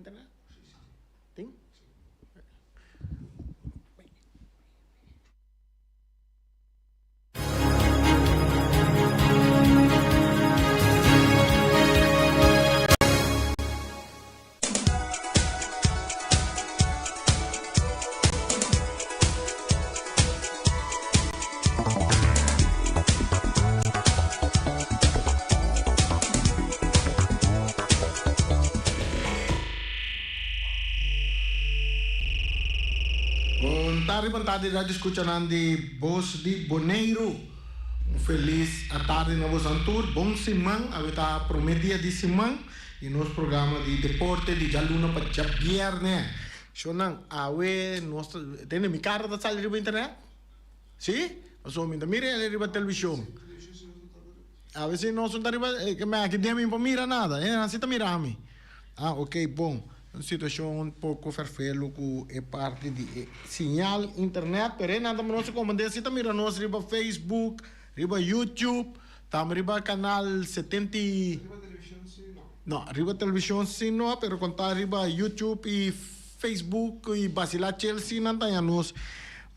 internet? Tin? Bon tardi, bon tardi radio escuchanan di Bos di Boneiru. Un felis atardi na bosan tur. Bon siman, awe ta prome dia di siman di nos programa di deporte di djaluna pa djabierne. Shownan, awe nos ta, tende mi cara ta sali riba internet? Si? Pasobra mi ta mira el riba televishon. Awe si nos no ta riba, me aki den mi no por mira nada. E nan si ta mira mi. Ah, ok, bon. Un situashon un poko ferfelu ku e parti di e siñal internet, pero e nan ta nos komand'é si ta mira nos riba Facebook, riba YouTube, tambe riba kanal 70 i. Riba televishon si no. No, riba televishon si no, pero kon ta riba YouTube i Facebook i Basila Chelsea nan ta haña nos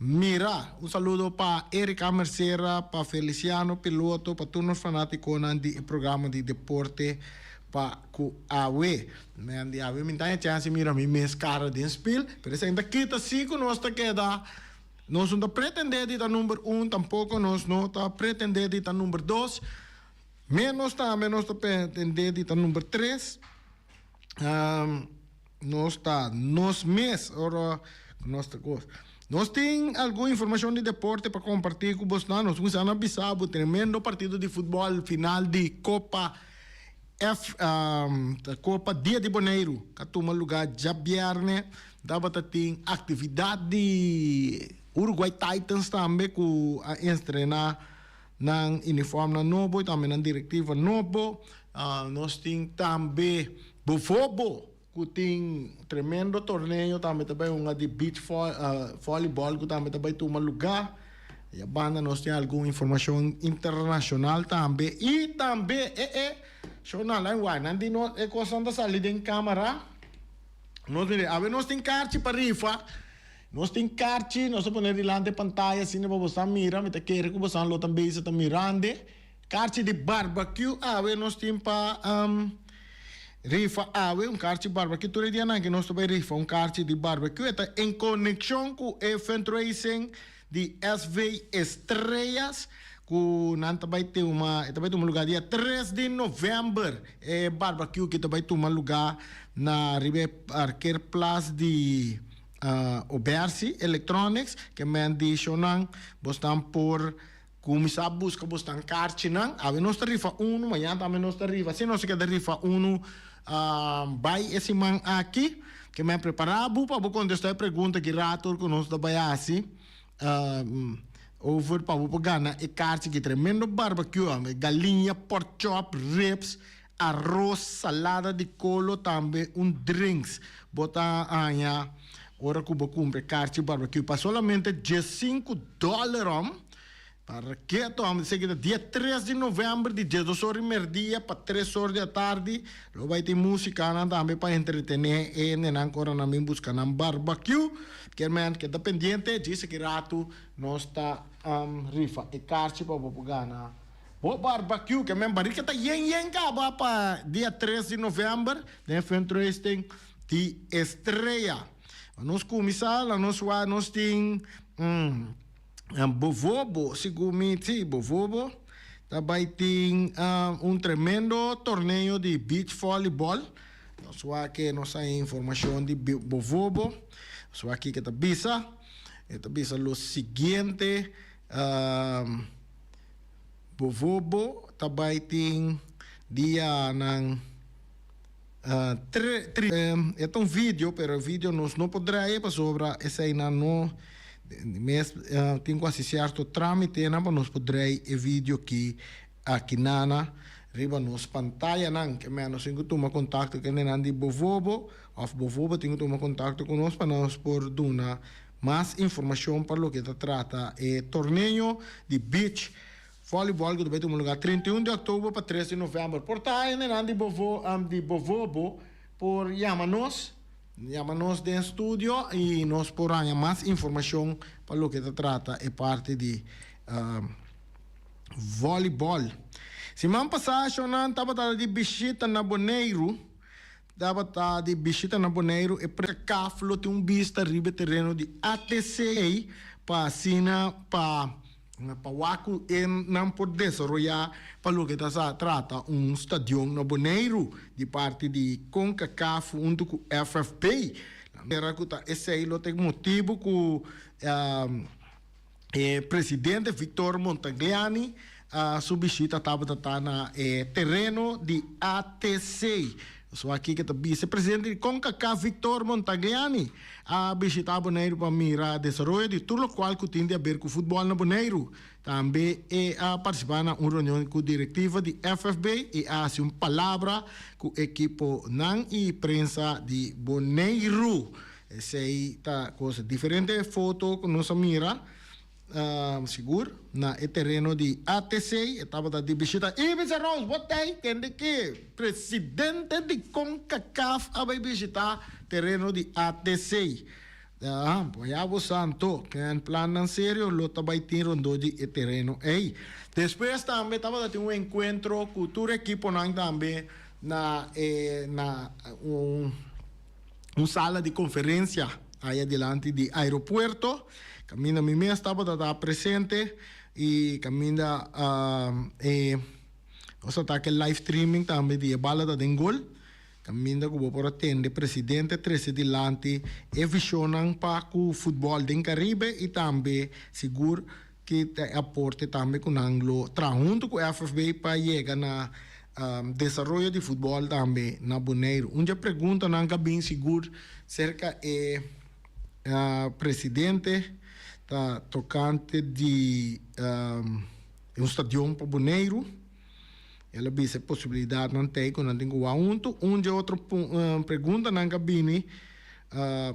mira. Un saludo pa Erika Mercera, pa Feliciano Piloto, pa tur nos fanatikonan di e programa di deporte pa ku awe. Men di awe mi ta haña chance mira mi mes kara den spil, pero esei ta kita si ku nos ta keda, nos no ta pretende di ta number un, tampoko nos no ta pretende di ta number dos. Menos tambe nos ta pretende di ta number tres. Nos ta nos mes ora ku nos ta kos. Nos tin algun informashon di deporte pa kompartí ku bosnan. Nos kuminsá na bisa bo tremendo partido di futbòl final di Kopa F Kopa Dia di Boneiru ka tuma lugá djabièrnè. Tabata tin aktividat di Uruguay Titans tambe ku a estrená nan uniformnan nobo y tambe nan directiva nobo. Nos tin tambe Bofobo cu tin tremendo torneo tambe ta bay hunga di beach volleyball cu tambe ta bay tuma lugar. Y a banda nos tin algun informacion internacional tambe y tambe e e shownan lai wak nan di nos e cosnan ta sali den camara. Nos mira awe nos tin carchi pa rifa. Nos tin karchi, nos ta pone dilanti e pantaya asina pa bosan mira, mi ta kere ku bosan lo ta bezig ta mirande. Karchi di barbecue awe nos tin pa rifa awe, un karchi barbecue, tur e dianan aki nos ta bai rifa un karchi di barbecue, e ta en konekshon ku e fundraising di SV Estrellas ku nan ta bai tuma, e ta bai tuma luga dia tres di novèmber, e barbecue ki ta bai tuma luga na riba e parkeerplaats di. Obersi Electronics ke men di shownan bosnan por kuminsá buska bosnan karchinan. Awe nos ta rifa unu, mañana tambe nos ta rifa. Si nos ta keda rifa unu bai e siman aki. Ke men prepará bo pa bo kontestá e pregunta ki rato ku nos ta bai hasi over pa bo por gana e karchi ki tremendo barbecue, galiña, pork chop, ribs. Arroz, salada di kolo tambe un drinks bo ta haña ora ku bo kumpra e karchi barbecue pa solamente diesinku dòler om. Pa raketo om esaki ta dia tres di novèmber di diesdos or di merdia pa tres or di atardi lo bai tin musikanan tambe pa entretené e hendenan ku ora nan bin buska nan barbecue. Kier men keda pendiente djis aki ratu nos ta rifa e karchi pa bo por gana. Bo barbecue ke men barika ta yen yen kaba pa dia tres di november den fundraising di Estrella. Nos kuminsá la nos wak nos tin Bovobo segun mi si Bovobo ta bai tin un tremendo torneo di beach volleyball. Nos wak ke nos haña informashon di Bovobo. Nos wak kiko e ta bisa. E ta bisa lo siguiente. Bovobo ta bai tin dianan tre tri. E ta un video pero e video nos no por draai pasobra eseinan no mes tin cu haci cierto tramitenan pa nos por draai e video ki aki nana riba nos pantayanan. Ke men nos tin cu tuma contacto cu hendenan di Bovobo of Bovobo tin cu tuma contacto cu nos pa nos por duna Mas informacion pa loke ta trata e torneo di beach volleyball cu ta bay tuma lugar 31 di october pa 3 di november. Por ta hendenan di Bovo di Bovobo por yama nos. Yama nos den studio y nos por haña mas informacion pa loke ta trata e parti di volleyball. Siman pasa shownan tabata di bishita na Boneiru, tabata di bishita na Boneiru e CAF lo tin un bista riba e tereno di ATC pa asina pa Pa wak ku e nan por desaroyá pa loke ta sa trata un stadion na Boneiru di parti di Concacaf huntu ku FFB. Manera ku ta esei lo ta e motibu ku e presidente Victor Montagliani su bishita tabata ta na e tereno di ATC. So aki ke ta bisa presidente di Concacaf Victor Montagliani a bishita Boneiru pa mira desaroyo di tur lokual ku tin di aber ku futbòl na Boneiru. Tambe e a partisipá na un reunion ku direktiva di FFB i a hasi un palabra ku ekiponan i prensa di Boneiru. Esei ta kos diferente foto ku nos a mira. Sigur, na e tereno di ATC e tabata di bishita Ivica Rose, bo tei kende ki presidente di Concacaf a bai bishita tereno di ATC. Bo ya bo sa anto, ken plannan serio lo ta bai tin rondó di e tereno ei. Despues tambe tabata tin un enkuentro ku tur ekiponan tambe na e na un. Un sala di konferensia aya dilanti di aeropuerto, kaminda mi mes tabata ta presente i kaminda e nos a ta ke live streaming tambe di e bala ta den gol, kaminda ku bo por a tende presidente trese dilanti e vishonnan pa ku futbòl den Karibe i tambe sigur ki ta e aporte tambe ku nan lo traha huntu ku FFB pa yega na desaroyo di futbòl tambe na Boneiru. Un dje preguntanan ka bin sigur serka e presidente ta tokante di un stadion pa Boneiru. El a bisa e posibilidatnan t'ei ku nan tin ku wak huntu. Un dje otro preguntanan ka bini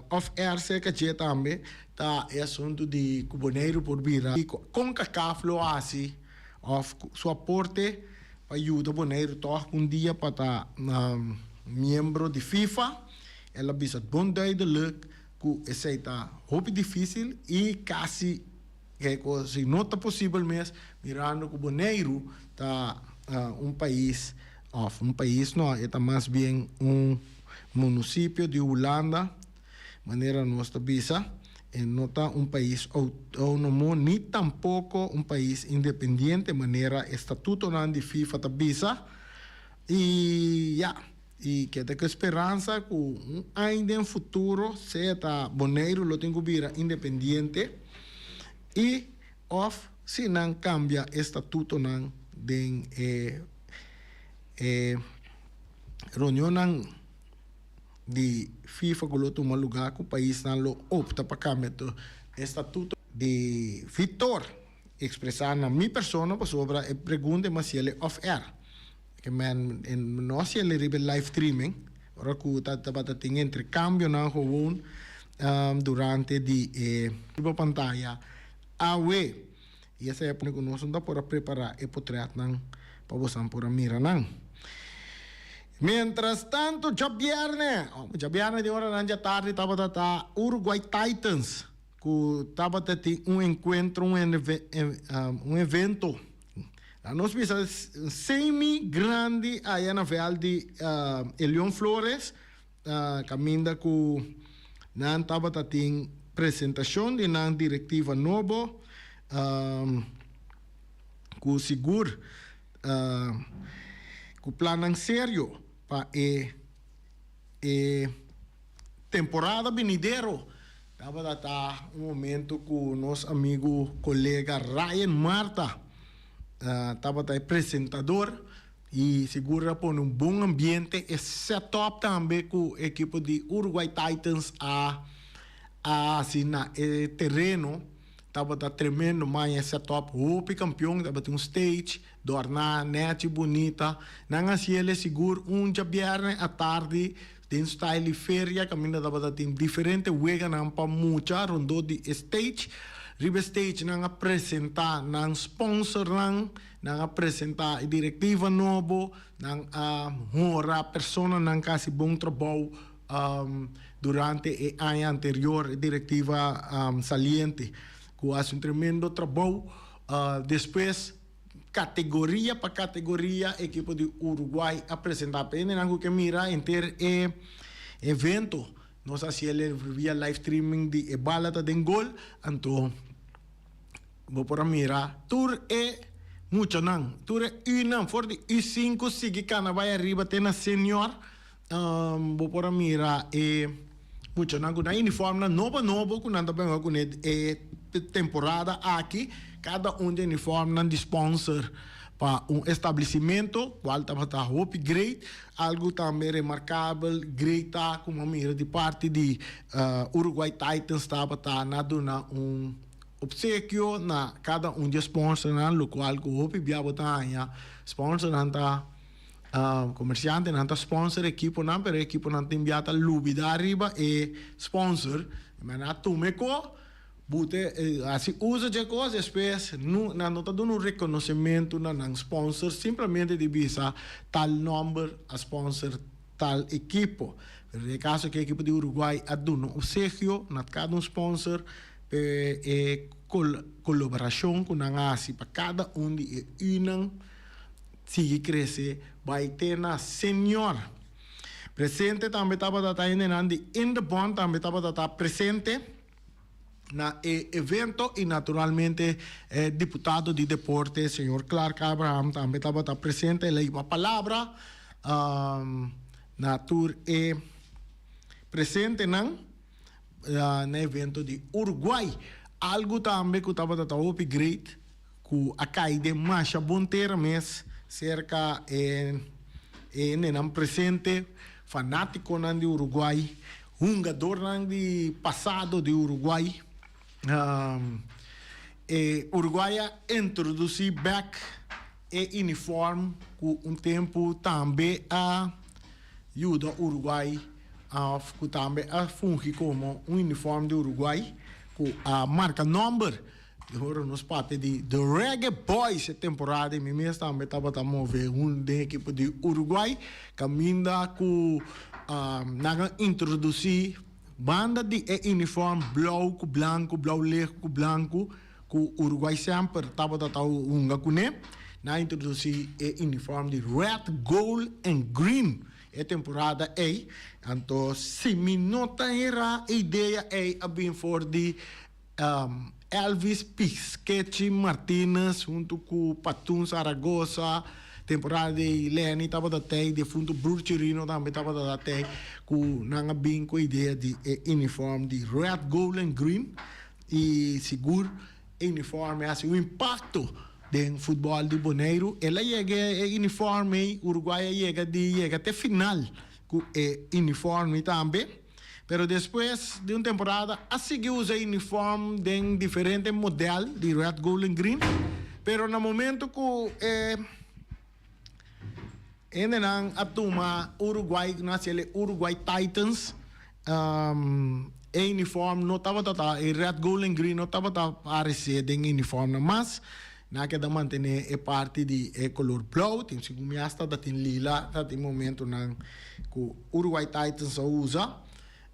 òf er serka dje tambe ta e asuntu di ku Boneiru por bira kon Concacaf lo hasi òf su aporte pa yuda Boneiru tòg un dia pa ta miembro di FIFA. El a bisa bon duidelijk ku esei ta hopi difísil i kasi Kiko si no ta posibel mes mirando ku Boneiru ta un pais òf un pais no e ta mas bien un munisipio di Hulanda manera nos ta bisa e no ta un pais outónomo ni tampoko un pais independiente manera e statutonan di FIFA ta bisa i ya i keda ku e speransa ku un aña den futuro sea ta Boneiru lo tin ku bira independiente i òf si nan kambia e statutonan den e e reunionnan di FIFA ku lo tuma lugá ku paisnan lo opta pa kambia e statuto di Victor ekspresá na mi persona pasobra e pregunta e masiel e off air. Ke men no hasi el riba e live streaming ora ku ta tabata tin entrecambionan gewoon durante di e riba pantaya awe. I esei a pone ku nos no ta por a prepará e potretnan pa bosan por a mira nan. Mientras tanto djabièrnè, djabièrnè den oranan djatardi tabata ta Uruguay Titans ku tabata tin un enkuentro, un evento. Na nos bisa semi grandi aya na veld di Elion Flores kaminda ku nan tabata tin presentashon di nan direktiva nobo ku sigur ku plannan serio pa e e temporada binidero. Tabata ta un momento ku nos amigu kolega Ryan Marta tabata e presentador i sigur a pone un bon ambiente. E set up tambe ku ekipo di Uruguay Titans a hasi na e tereno tabata tremendo. Maña e set up hopi kampion, tabatin un stage dòrná nèchi bunita. Nan hasiel sigur un djabièrnè atardi. Den style di feria kaminda tabata tin diferente weganan pa mucha rondó di e stage. Riba e stage nan a presentá nan sponsornan, nan a presentá e direktiva nobo, nan a honra personanan ku a hasi bon trabou. Durante e aña anterior e directiva saliente cu haci un tremendo trabou. Despues categoria pa categoria ekipo di Uruguay a presenta. Pa hendenan cu ke mira henter e evento nos a haci el via live streaming di e bala ta den gol anto bo por a mira tur e muchanan tur e Unan for di U sinku sigui cana bay ariba te na senior. Bo por a mira e muchanan ku nan uniformnan nobo nobo ku nan ta benga kuné e temporada aki. Kada un di uniformnan di sponsor pa un establesimentu kual tabata hopi great. Algu tambe remarkabel great ta ku bo a mira di parti di Uruguay Titans tabata na duna un opsekio na kada un di e sponsornan lokual ku hopi bia bo ta haña sponsornan ta Comerciantenan ta sponsor ekiponan pero e ekiponan tin bia ta lubida riba e sponsor. Men a tuma e ko, bute hasi uso dje kos despues nan no ta duna un reconocimento na nan sponsor simplemente di bisa tal nomber a sponsor tal ekipo. Pero den e caso aki e ekipo di Uruguay a duna un obsekio na cada un sponsor pe e colaboracion cu nan a hasi pa cada un di e unan. Sigui krese bai te na Señor. Presente tambe tabata ta hendenan di Indebon tambe tabata ta presente na e evento y naturalmente e diputado di deporte señor Clark Abraham tambe tabata presente. El a hiba palabra na tur e presentenan na e evento di Uruguay. Algo tambe cu tabata ta hopi great. Ku a kai den masha bon tera mes serka e hendenan presente, fanátikonan di Uruguay, hungadornan di pasado di Uruguay. E Uruguay a introdusí bèk e uniform ku un tempu tambe a yuda Uruguay òf ku tambe a fungi komo un uniform di Uruguay ku a marka nòmber. I ora nos papia di The Reggae Boys e temporada i mi mes tambe tabata move hun den ekipo di Uruguay kaminda ku nan a introdusí banda di e uniform blou ku blanku, blou licht ku blanku ku Uruguay semper tabata ta hunga kuné. Nan a introdusí e uniform di red, gold and green e temporada ei. Anto si mi no ta hera e idea ei a bin for di Elvis Piskechi Martinez huntu ku Patun Zaragoza, temporada di Lenny tabata tei, defuntu Broer Chirino tambe tabata ta tei, ku nan a bin ku e idea di e uniform di red, gold and green i sigur e uniform a hasi un impakto den futbòl di Boneiru. El a yega e uniform ei, Uruguay a yega di yega te final ku e uniform tambe. Pero despues di un temporada a sigui usa e uniform den diferente model di red, gold en green. Pero na momento cu e hendenan a tuma Uruguay, cu nan a haci e Uruguay Titans, e uniform no tabata ta, e red, gold en green no tabata aparece den e uniformnan mas. Nan a keda mantene e parti di e color blauw, tin segun mi hasta ta tin lila, ta tin momentonan cu Uruguay Titans a usa.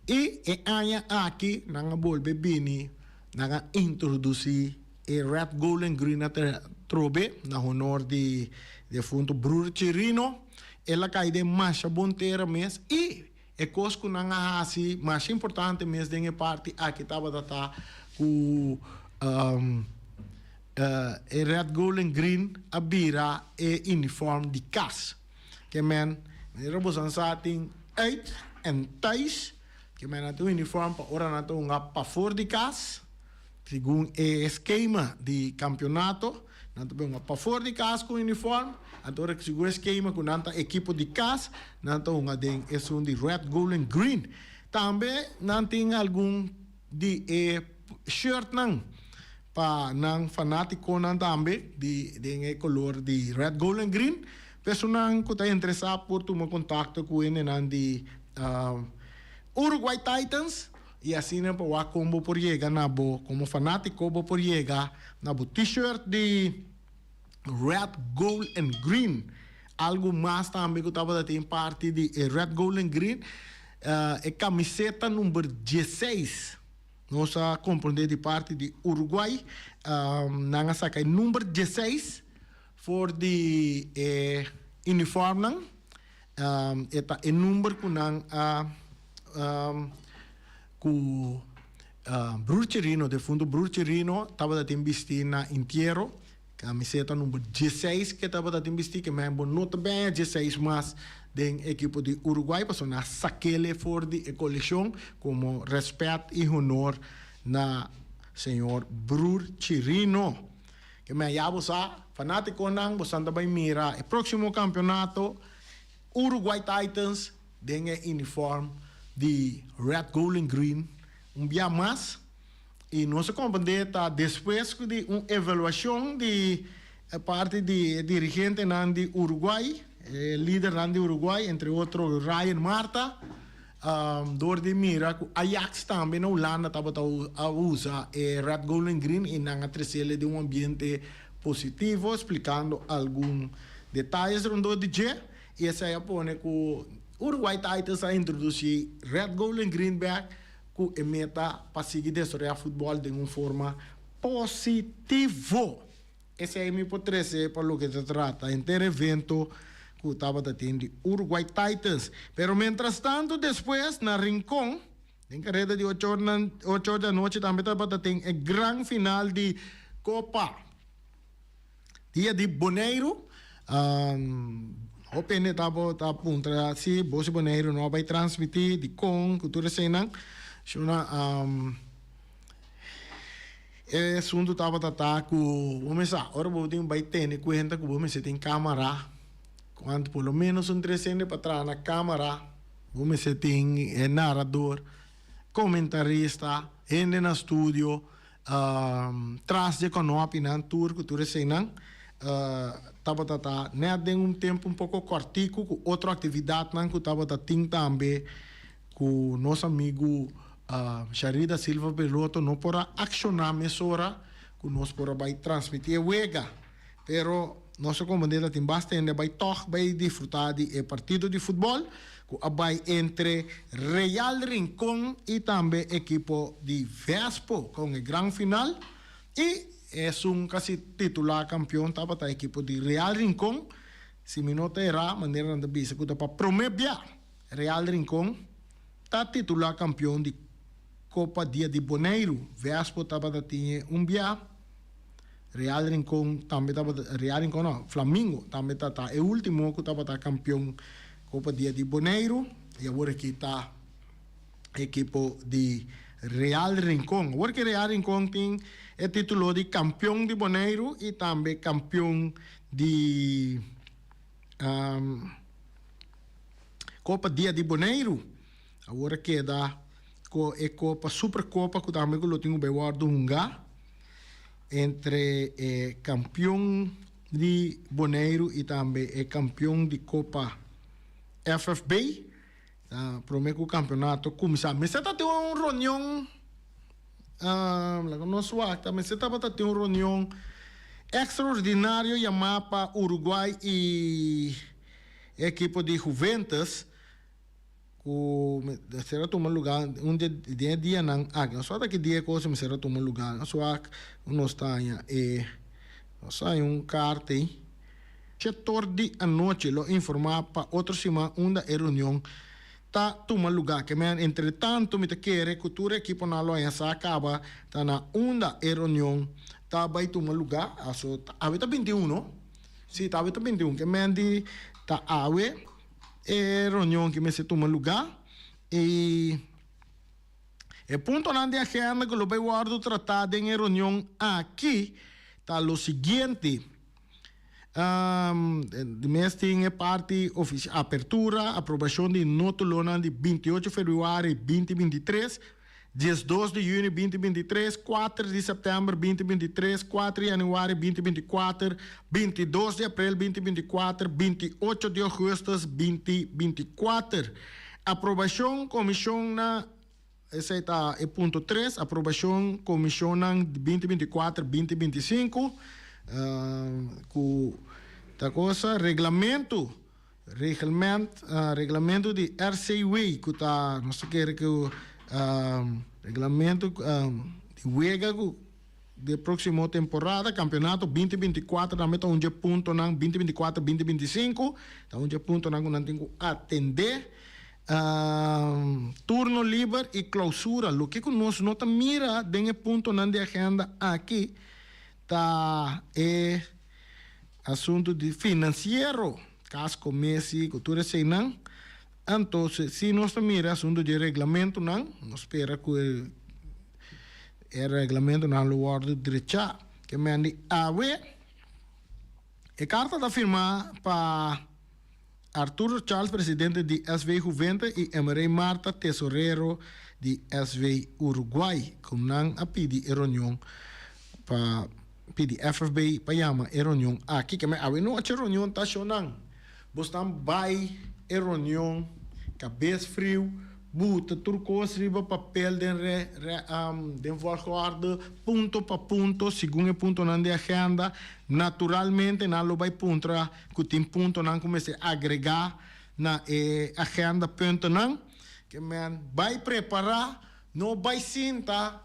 Y e aña aki nan a bolbe bini, nan a introduci e red, gold and green atrobe na honor di defunto Broer Chirino. El a cay den masha bon tera mes y e cos cu nan a haci masha importante mes den e parti aki tabata ta cu e red, gold and green a bira e uniform di cas. Ke men, manera boso a sa tin uit en thuis, ke men nan tin un uniform pa ora nan ta hunga pafor di cas, segun e skema di campeonato, nan ta hunga pafor di cas cu uniform, anto ora segun e skema cu nan ta ekipo di cas, nan ta hunga den esun di red, gold and green. Tambe nan tin algun di e shirtnan pa nan fanaticonan tambe di den e color di red, gold and green. Personan cu ta interesa por tuma contacto cu hendenan di Uruguay Titans y asina pa wak con bo por yega na bo como fanatico bo por yega na bo t-shirt di red, gold and green. Algo mas tambe cu tabata tin parti di e red, gold and green. E kamiseta number dieseis nos a komprondé di parti di Uruguay. Nan a saka e number dieseis for di e uniformnan. E ta e number ku nan a ku Broer Chirino, defunto Broer Chirino tabata tin bistí na intiero. Camiseta number dieseis ke tabata tin bisti ke men bo no ta beña dieseis mas den ekipo di Uruguay pasobra nan a sakele for di e coleccion como respet y honor na señor Broer Chirino. Ke men ya bo sa fanaticonan bosan ta bay mira e proximo campeonato Uruguay Titans den e uniform di red gold and green un bia mas. I nos a komprendé ta despues ku di un evaluashon di e parti di e dirigentenan di Uruguay, e lidernan di Uruguay, entre otro Ryan Marta, dor di mira ku Ajax tambe na Hulanda tabata a usa e red, gold and green i nan a tresele den un ambiente positivo, splikando algun detayes rondó di dje. I esei a pone ku Uruguay Titans a introdusí red, gold and green bèk. Ku e meta pa sigui desaroyá futbòl den un forma positivo. Esei mi por trese pa loke ta trata henter evento ku tabata tin di Uruguay Titans. Pero mientrastantu despues na Rincon, den kareda di ocho or ocho or di anochi tambe tabata tin e gran final di Kopa. Dia di Boneiru, hopi hende ta puntra si Bos di Boneiru no a bai transmití, dikon, ku tur eseinan. Shuna, e asuntu tabata ta ku bo mester sa, ora bo tin bai tene kuenta ku bo mester tin kamara, kuantu por lo ménos un tres hende pa traha na kamara, bo mester tin e narador, komentarista, hende na studio, Tras dje kònòpinan tur ku tur eseinan tabata ta nèt den un tempu un poko kòrtiku ku otro aktividatnan ku tabata tin tambe ku nos amigu Sharida Silva Peloto no por a akshoná mesora ku nos por a bai transmití e wega. Pero nos a komprendé ta tin basta hende a bai tòg bai disfrutá di e partido di futbòl ku a bai entre Real Rincon i tambe ekipo di Vespo kon e gran final i esun kasi titulá kampion tabata ekipo di Real Rincon si mi no ta erá manera nan ta bisa ku ta pa promé bia Real Rincon ta titulá kampion di Kopa Dia di Boneiru Vespo tabata tin e un bia. Real Rincon tambe tabata, Real Rincon no, Flamingo tambe ta ta e ultimo ku tabata kampion Kopa Dia di Boneiru i awor aki ta ekipo di Real Rincon. Awor ki Real Rincon tin e titulo di kampion di Boneiru i tambe kampion di Kopa Dia di Boneiru. Awor a keda ku e kopa Superkopa ku tambe ku lo tin ku bai wòrdu hungá entre e kampion di Boneiru i tambe e kampion di kopa FFB. Ta promé ku kampionato kuminsá. Mester ta tin un reunion, laga nos wak, ta mester tabata tin un reunion ekstraordinario yamá pa Uruguay i e ekipo di Juventus. Ku mester a tuma lugá un di den e dianan aki. Nos wak ta ki dia e kos mester a tuma lugá. Nos wak ku nos ta haña e nos a haña un karta ei. Shetor di anochi lo informá pa otro siman unda e reunion ta tuma lugá. Ke men entretantu mi ta kere ku tur e ekiponan lo haña sa kaba ta na unda e reunion ta bai tuma lugá. Aso awe ta bintiuno? Si ta awe ta bintiun. Ke men di ta awe. E reunion ki mester tuma lugá i e puntonan di agenda ku lo bai wòrdu tratá den e reunion aki ta lo siguiente, Di mes tin e parti ofisial, apertura, aprobashon di notulonan di binti ocho febrüari binti binti tres, Diesdos di yüni binti bintitres, kuater di sèptèmber binti bintitres, kuater yanüari binti bintikuater, bintidos di aprel binti bintikuater, bintiocho di ougùstùs binti bintikuater. Aprobashon komishon na, esei ta e punto tres, aprobashon komishonnan binti bintikuater, binti bintisinku, ku ta kosa reglamentu. Reglement, reglamento di RCW ku ta nos ta kere ku reglamento di wega ku di e próksimo temporada, kampeonato 2024 tambe ta un dje puntonan, 2024, 2025, ta un dje puntonan ku nan tin ku atendé. Turno liber i klousura, loke ku nos no ta mira den e puntonan di agenda aki ta e asuntu di finansiero, kasko Messi ku tur eseinan. Anto si nos ta mira asuntu di e reglamentonan, nos spera ku e reglamentonan lo wòrdu drechá. Ke men di awe e karta ta firmá pa Arturo Charles, presidente di SV Juvente i Emerey Marta, tesorero di SV Uruguay, ku nan a pidi e reunion pa pidi FFB pa yama e reunion aki. Ke men awe nochi reunion ta shownan. Bosnan bai e reunion kabes friu, buta tur kos riba papel den re re den volgorde, punto pa punto, segun e puntonan di agenda. Naturalmente nan lo bai puntra ku tin puntonan ku mester agregá na e agenda puntonan. Ke men bai prepará, no bai sinta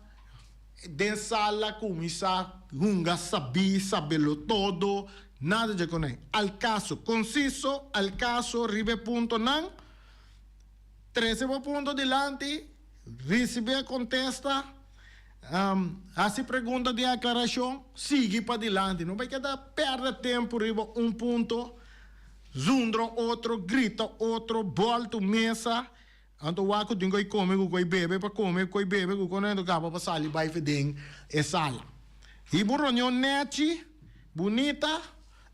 den sala kuminsá hunga sabí, sabelo todo, nada dje konei. Al kaso, konsiso, al kaso riba e puntonan, trese bo punto dilanti, risibí e kontesta. Hasi pregunta di aklarashon, sigui padilanti. No bai keda pèrdè tempu riba un punto, zundra otro, grita otro, bòltu mesa. Anto wak ku tin ku kome ku koi bebe pa kome ku koi bebe ku koi anto kaba pa sali bai fe den e sala. Hiba un reunion nèchi, bunita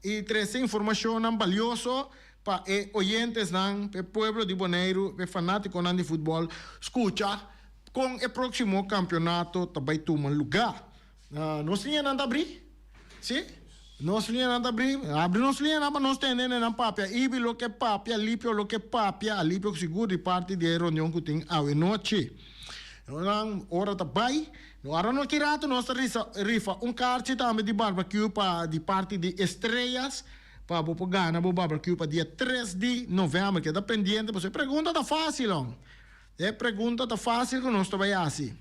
i trese informashonnan balioso pa e oyentesnan, pa e pueblo di Boneiru, pa e fanátikonan di futbòl skucha. Kon e próksimo kampionato ta bai tuma lugá? Nos liñanan ta abrí? Sí, nos liñanan ta abrí. Abri nos liñanan pa nos tende nan papia. Ibi lo ke papia, Alipio lo ke papia. Alipio sigur di parti di e reunion ku tin awe nochi. Nan ora ta bai. Ora no ki rato nos ta rifa un karchi tambe di barbecue pa di parti di Estrellas pa bo por gana bo barbecue pa dia tres di novèmber. Keda pendiente pasobra e pregunta ta fásil. E pregunta ta fácil ku nos ta bai hasi.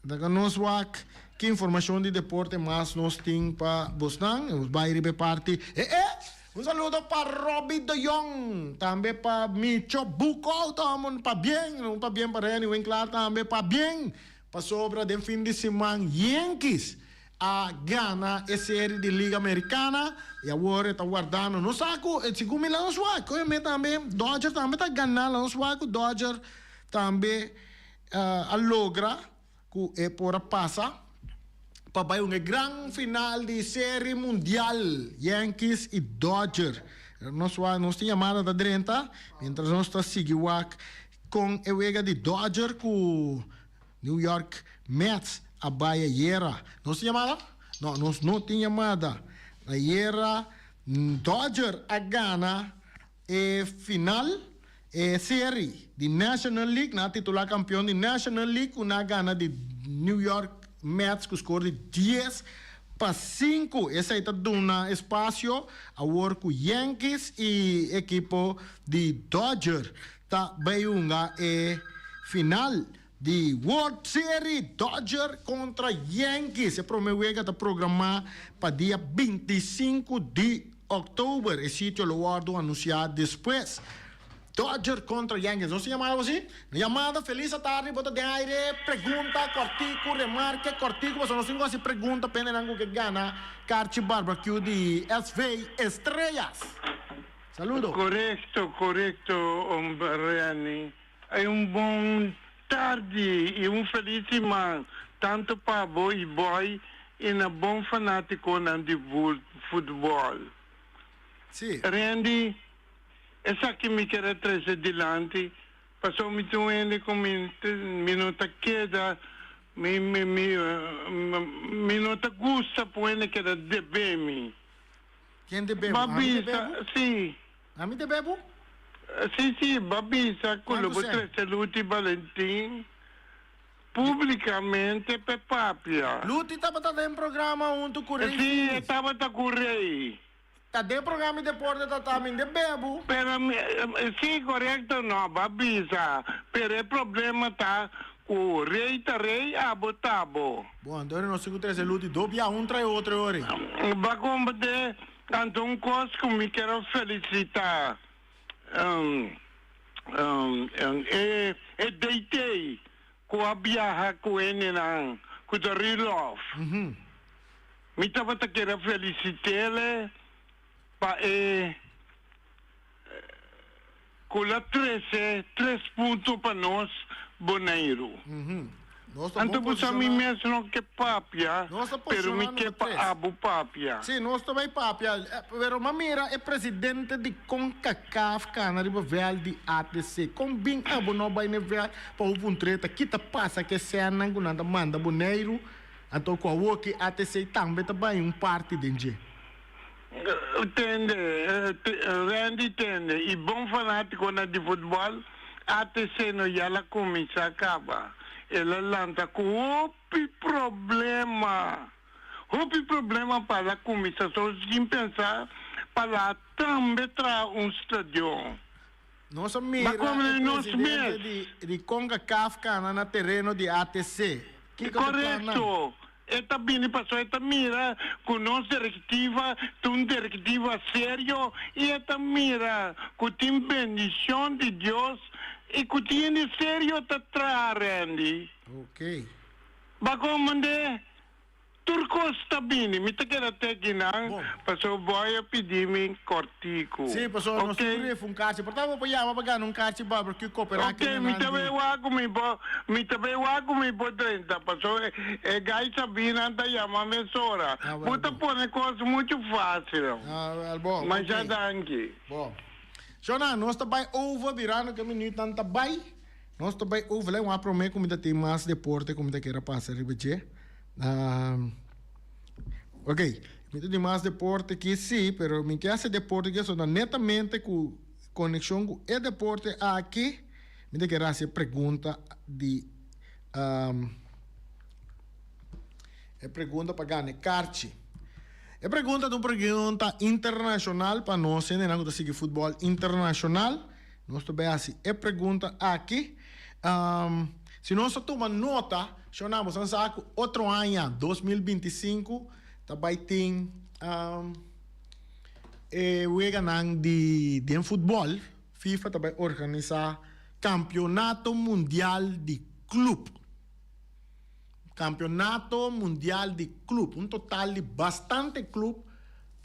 Laga nos wak ki informashon di deporte mas nos tin pa bosnan. Nos bai riba e parti. E e! Un saludo pa Robby de Jong, tambe pa Micho Bukout, amo pabien, un pabien pa Renny Winklaar tambe, pabien pasobra den fin di siman Yankees a gana e serie di Liga Americana y awor e ta wardando. Nos sa cu segun mi la nos wak, oye tambe Dodger tambe ta gana, la nos wak cu Dodger tambe a logra cu e por a pasa pa bay un e gran final di serie mundial Yankees y Dodger. Nos wak, nos tin yamada ta drenta mientras nos ta sigui wak con e wega di Dodger cu New York Mets a bai ayera. Nos tin yamada? No, nos no tin yamada. Ayera Dodger a gana e final, e seri di National League. Nan a titula kampion di National League ku nan a gana di New York Mets ku skor di 10-5. Esei ta duna espasio awor ku Yankees i ekipo di Dodger ta bai hunga e final di World Series, Dodger kontra Yankees. E prome wega ta programá pa dia 25 di òktober. E sitio lo wòrdu anunsiá despues. Dodger kontra Yankees. Nos tin yamada awosi? No yamada. Felis atardi. Bo ta den aire. Pregunta kòrtiku, remarke kòrtiku, pasobra nos tin ku hasi pregunta pa hendenan ku ke gana karchi barbecue di SV Estrellas. Saludo. Korekto, korekto, Renny. Ay un bon tardi y un feliz siman tanto pa bo y Boy y na bon fanaticonan di futbol. Sí. Randy, esaki mi kier a trece dilanti pasobra mi tin un hende cu mi mi no ta keda mi mi mi mi no ta gusta pa un hende keda debe mi. Ken debe bo? Ami debe bo? Sí. Ami debe bo? Sí, sí, bo a bisa ku lo bo trese Luti Balentin públikamente p'e papia. Luti tabata den programa huntu ku Rei Sí, e tabata ku Rei. Ta den programa di deporte ta ta min de bebu. Pero mi, si korekto no bo a bisa, pero e problema ta ku rei ta rei abo ta abo. Bon, anto nos tin ku trese luz di do bia un trae otro e ora. Bo a komprende? Anto un kos ku mi kier a felisita e DT ku a biaha ku hendenan ku ta Rudolf. Mi tabata kier a felicitele pa e cu la trece tres punto pa nos Boneiru. Nos ta Anto bon bo sa mi posiciona. mes no ke papia, Nos ta pero posiciona mi ke number pa tres. abo papia. Sí, nos ta bay papia. Pero m'a mira e presidente di Concacaf cana riba veld di ATC. Con bin abo no bay n'e veld pa hopi un treta? Ki ta pasa cu e sènnan cu nan ta manda Boneiru? Anto ku awoki ATC tambe ta bai un parti den dje. Tende, Randy tende, i bon fanatikonan di futbòl, ATC no ya la kuminsá kaba. El a lanta ku hopi problema, hopi problema pa la kuminsá. So sin pensa pa la tambe traha un stadion. Nos a mira e presidente di di Concacaf cana na tereno di ATC. Kico ta plan nan? Correcto. E ta bini pasobra e ta mira cu nos directiva ta un directiva serio y e ta mira cu tin bendicion di Dios y cu tin hende serio ta traha, Randy. Ok. Bacon mande Tur kos ta bini, mi ta keda te akinan pasobra boy a pidi mi kòrtiku. Sí, pasobra nos tin ku rifa un karchi. Por ta bo por yama pa gana un karchi barbecue koperá Ok, kende mi nan ta di. bay wak ku mi por, mi ta bay wak ku mi por drenta pasobra e gai sabí nan ta yama mesora. Ah, Bo wèl ta bo. pone kos muchu fásil. Ah, wèl bo, Masha ok. danki. Bo. Shona, nos ta bay over birando ke minütnan ta bay. Nos ta bai overleg, wak prome ku mi ta tin mas deporte ku mi ta kere pasa riba dje. Ok, mi ta tin mas deporte ki si, pero mi ke hasi deporte ki so netamente ku konekshon ku e deporte aki, mi ta kere hasi e pregunta di e pregunta pa gana e karchi. E pregunta ta un pregunta internashonal pa nos hendenan ku ta sigui futbòl internashonal. Nos ta bay haci e pregunta aki. Si nos a tuma nota, shona boso a sa cu otro aña, 2025, ta bay tin e weganan di den futbol. FIFA ta bay organisa Campeonato Mundial di Club. Campeonato Mundial di Club, un total di bastante club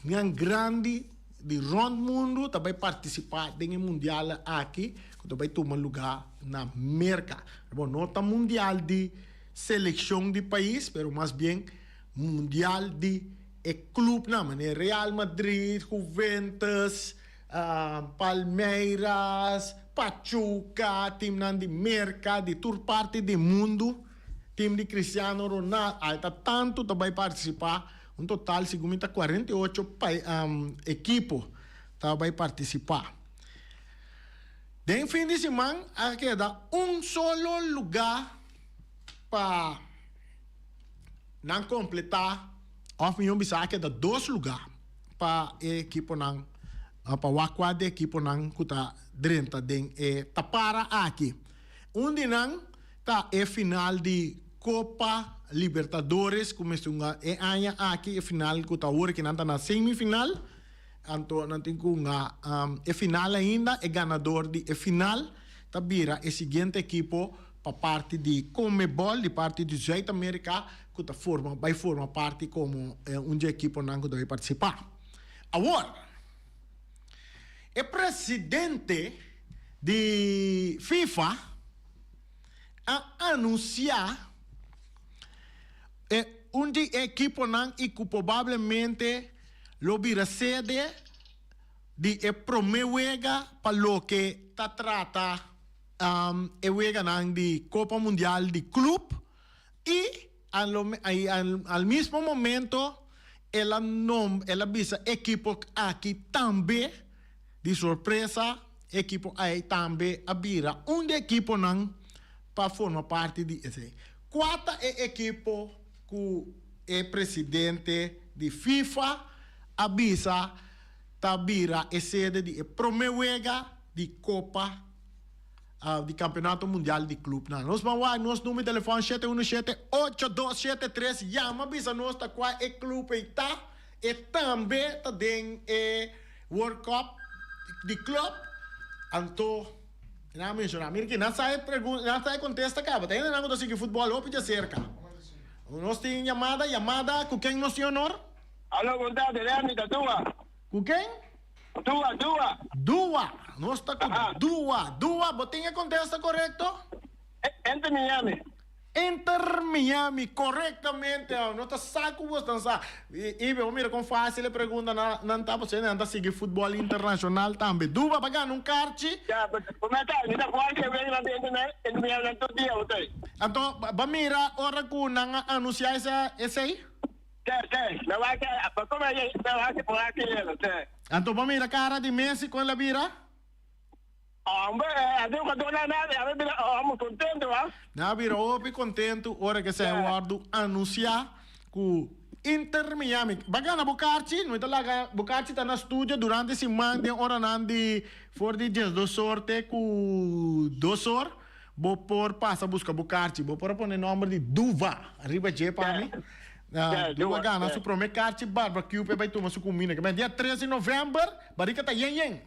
nan grandi di rond mundo ta bay participa den e mundial aki cu ta bay tuma lugar na Merca. Bo no ta mundial di seleccion di pais, pero mas bien mundial di e clubnan, manera Real Madrid, Juventus, Palmeiras, Pachuca, teamnan di Merca, di tur parti di mundu, team di Cristiano Ronaldo, ay ta tantu ta bai participa, un total segun mi ta 48 ekipo ta bai participa. Den fin di siman a keda un solo luga pa nan completa of mihor bisa a keda dos luga. Pa e ekiponan, pa wak kua di ekiponan ku ta drenta den e tapara aki. Un di nan ta e final di Kopa Libertadores ku mester hunga e aña aki, e final ku ta awor ki nan ta na semifinal. Anto nan tin ku hunga e final ainda, e ganador di e final ta bira e siguiente ekipo pa parti di Conmebol, di parti di Zuid Amerika, ku ta forma bai forma parti komo un dje ekiponan ku ta bai partisipá. Awor, e presidente di FIFA a anunsiá e un di e ekiponan i ku probablemente lo bira sede di e promé wega pa loke ta trata e weganan di Kopa Mundial di Klup i al mismo momento el a nom el a bisa ekipo aki tambe di sorpresa ekipo ai tambe a bira un di ekiponan pa forma parti di esei. Kua ta e ekipo ku e presidente di FIFA a bisa? ta bira e sede di e prome wega di Copa di Campeonato Mundial di Clubnan. Nos ban wak nos number di telefon shete uno shete ocho dos shete tres yama bisa nos ta cua e club ey ta e tambe ta den e World Cup di club anto nan a menciona mira ki nan sa e pregunta nan sa e contesta caba ta hende nan cu ta sigui futbol hopi djacerca nos tin yamada yamada cu ken nos tin honor? Alo bon tarde Remy ta Dua. Cu ken? Dua, Dua. Dua, nos ta cu Dua. Dua, bo tin e contesta corecto? Inter Miami. Inter Miami, corectamente. No ta sa cu bo ta sa. Ibe, bo mira con facil e pregunta nan ta, pasobra nan ta sigui futbol internacional tambe. Dua, bo a gana un karchi. Ya, bo meta, mi ta cualkier wega nan ta Inter Miami nan tur dia, bo ta. Anto, bo a mira ora cu nan a anuncia esey? Te, te, me wak e, pa come e, me wak e por aki yelo, te. Anto bo mira cara di Messi con el a bira? Hombre, e a jugador nan a bira homo contento, ha. Nan a bira hopi contento ora ke esei a wordo anuncia cu Inter Miami. Ba gana bo karchi, no ta laga bo karchi ta na studio durante siman den oranan di for di diesdos or te cu dos or. Bo por pasa buska bo karchi. Bo por a pone nomber di Duva riba dje pa mi. Duva gana su prome karchi barbecue p'e bai tuma su kumina. Ke dia tres di november, barika ta yen yen.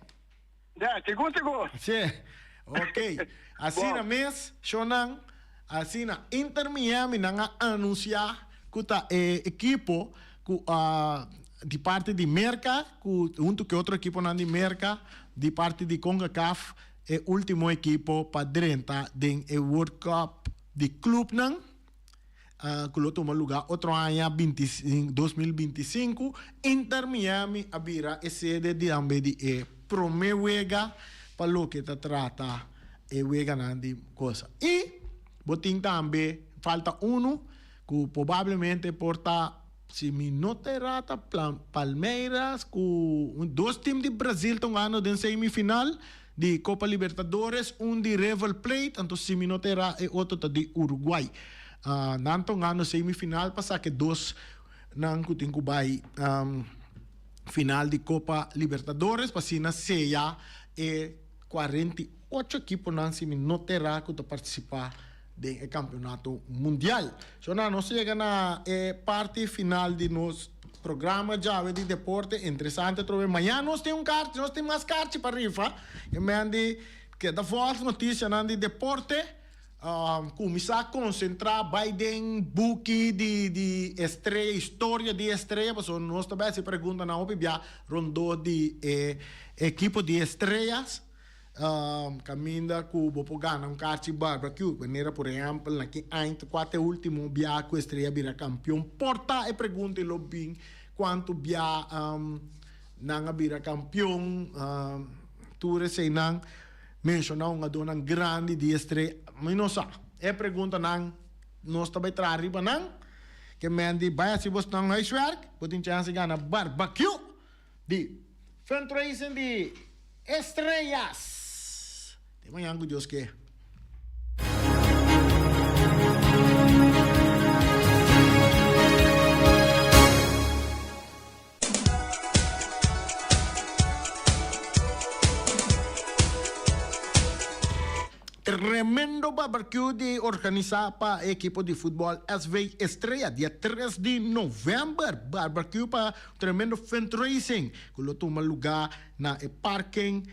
Ya, sigur sigur. Si. Ok. Asina mes, shownan, asina Inter Miami nan a anuncia ku ta e ekipo ku a di parti di Merka ku huntu ku e otro ekiponan di Merka di parti di Concacaf E ultimo ekipo pa drenta den e World Cup di clubnan cu lo tuma luga otro aña 2025, Inter Miami a bira e sede di tambe di e prome wega pa loke ta trata e weganan di cosa. Y bo tin tambe falta uno cu probablemente por ta Si mi no ta erá ta Palmeiras ku dos tim di Brazil ta hungando den semifinal di Copa Libertadores, un di River Plate, anto si mi no ta erá e otro ta di Uruguay. Nan ta hungando semifinal pa saka e dos nan ku tin ku bai final di Copa Libertadores pa asina seya e 48 ekiponan si mi no ta erá ku ta partisipá den e campeonato mundial. So na nos yega na e parti final di nos programa djawe di deporte interesante atrobe. Mañana nos tin un karchi, nos tin mas karchi pa rifa. E men di keda volg noticianan di deporte. Cuminsa concentra bay den buki di di estrella, historia di estrella, pasobra nos ta bay haci preguntanan hopi bia rondó di e ekipo di estrellas. Kaminda ku bo por gana un karchi barbecue, manera por ehèmpel na ki aña ta kua ta e último bia ku Estrella bira kampion? Por ta e pregunta i lo bin kuantu bia nan a bira kampion, tur eseinan menshoná hungadónan grandi di Estrella, mi no sa. E preguntanan nos ta bai traha riba nan, ke men di bai hasi bosnan huiswerk, bo tin chèns di gana barbecue. Di Fundraising di Estrellas. Te mañan ku Dios ke. Tremendo barbecue di organisa pa e ekipo di futbol SV Estrella dia tres di november. Barbecue pa tremendo fundraising ku lo tuma luga na e parking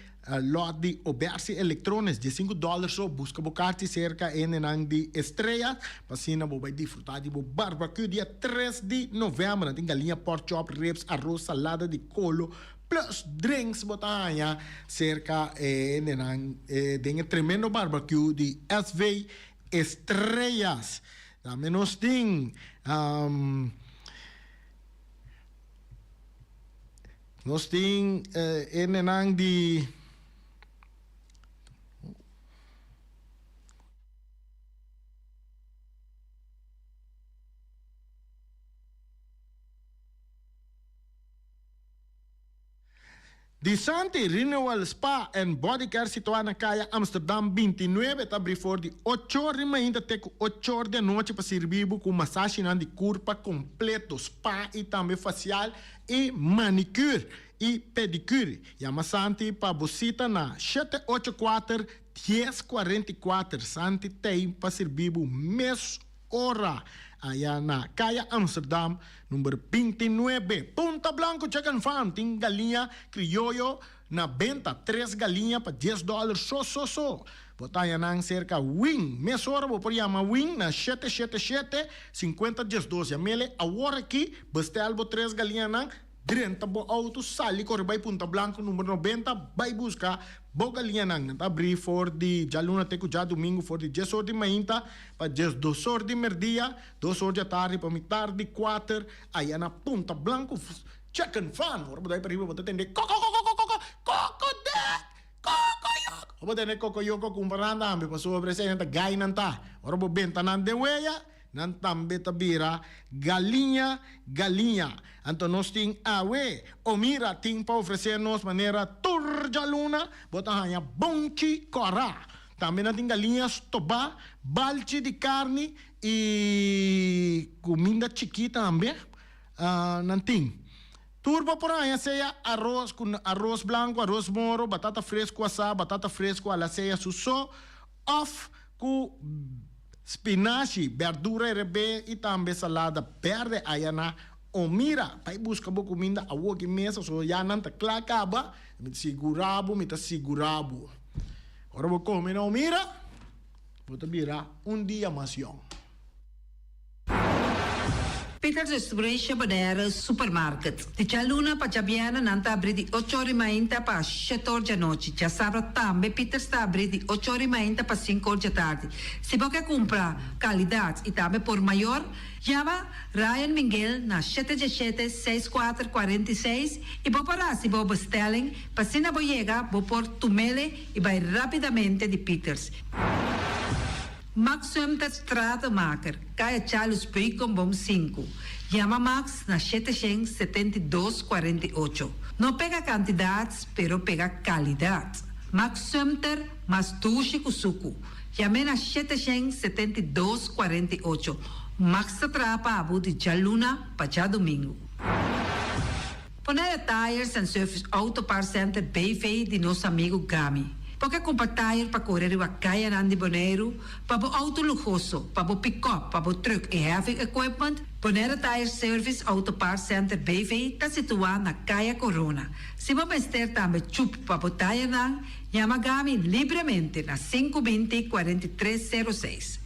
lot di Obersi Electronics. Diesinku dollar so, buska bo karchi serka e hendenan di Estrella pa asina bo bai disfruta di bo barbecue dia tres di november. Nan tin galiña, pork chop, ribs, aros, salada di kolo. Plus drinks bo ta haña serka e hendenan den e tremendo barbecue di SV Estrellas. Tambe nos tin nos tin e hendenan di. Di Santi Renewal Spa and Body Care situá na Kaya Amsterdam 29 ta abrí for di ocho or di mainta te ku ocho or di anochi pa sirbi bo ku masashinan di kurpa kompleto, spa i tambe fasial i manicure. i pedicure. Yama Santi pa bo sita na 784 1044. Santi t'ei pa sirbi bo mes ora aya na Kaya Amsterdam number 29. Punta Blanco Chicken Farm tin galiña krioyo na benta, tres galiña pa dies dòler so so so. Bo ta haña nan serka Win. Mesora bo por yama Win na shete shete shete, sinkuenta diesdos. Yam'ele awor aki, bestèl bo tres galiñanan, drenta bo outo, sali kore bai Punta Blanco number nobenta, bai buska bo galiñanan. Nan ta abrí for di djaluna te ku djadumingu for di dies or di mainta pa diesdos or di merdia, dos or di atardi pa mitar di kuater aya na Punta Blanco. Chicken Farm. Ora bo ta bai pariba bo ta tende kokokokokoko, kokodek, kokoyoko. Ora bo tende kokoyoko kumpra nan tambe pasobra esei nan ta gai nan ta. Ora bo benta nan den weya, nan tambe ta bira galiña galiña. Anto nos tin awe, Omira tin pa ofresé nos manera tur djaluna bo ta haña bonchi kòrá. Tambe nan tin galiña stobá, balchi di karni i kuminda chikí tambe. Nan tin. Tur bo por haña sea aros ku aros blanku, aros moro, batata fresku asá, batata fresku a la sea su so òf ku spinashi, bèrdura erebé i tambe salada bèrdè aya na Omira. Bai buska bo kuminda awoki mes pasobra ya nan ta kla kaba. Mi ta sigurá bo, mi ta sigurá bo. Ora bo kome na Omira, bo ta bira un dia mas yòn. Peters Restauration Bonaire Supermarket. Di djaluna pa djabièrnè nan ta abrí di ocho or i mainta pa shete or djanochi. Djasabra tambe Peters ta abrí di ocho or i mainta pa sinku or djatardi. Si bo ke kumpra kalidat i tambe por mayor, yama Ryan Minguel na shete djeshete, seis kuater, 46 i bo por hasi bo bestelling pa asina bo yega bo por tumele i bai rápidamente di Peters. Max Sumter Stratenmaker, Kaya Charles Beukenboom sinku. Yama Max na shete shen 72 48. No pega kantidat, pero pega kalidat. Max Sumter, mas dushi ku suku. Yam'é na 772 48. Max ta traha pa abo di djaluna pa djadumingu. Bonaire Tires and Service Auto Parts Center BV di nos amigu Gami. Bo ke kumpra tire pa kore riba kayanan di Boneiru, pa bo outo luhoso, pa bo pikòp, pa bo trùk i heavy equipment? Bonaire Tire Service Auto Parts Center BV ta situá na Kaya Korona. Si bo mester tambe chup pa bo tirenan, yama Gami libremente na 520 43 06.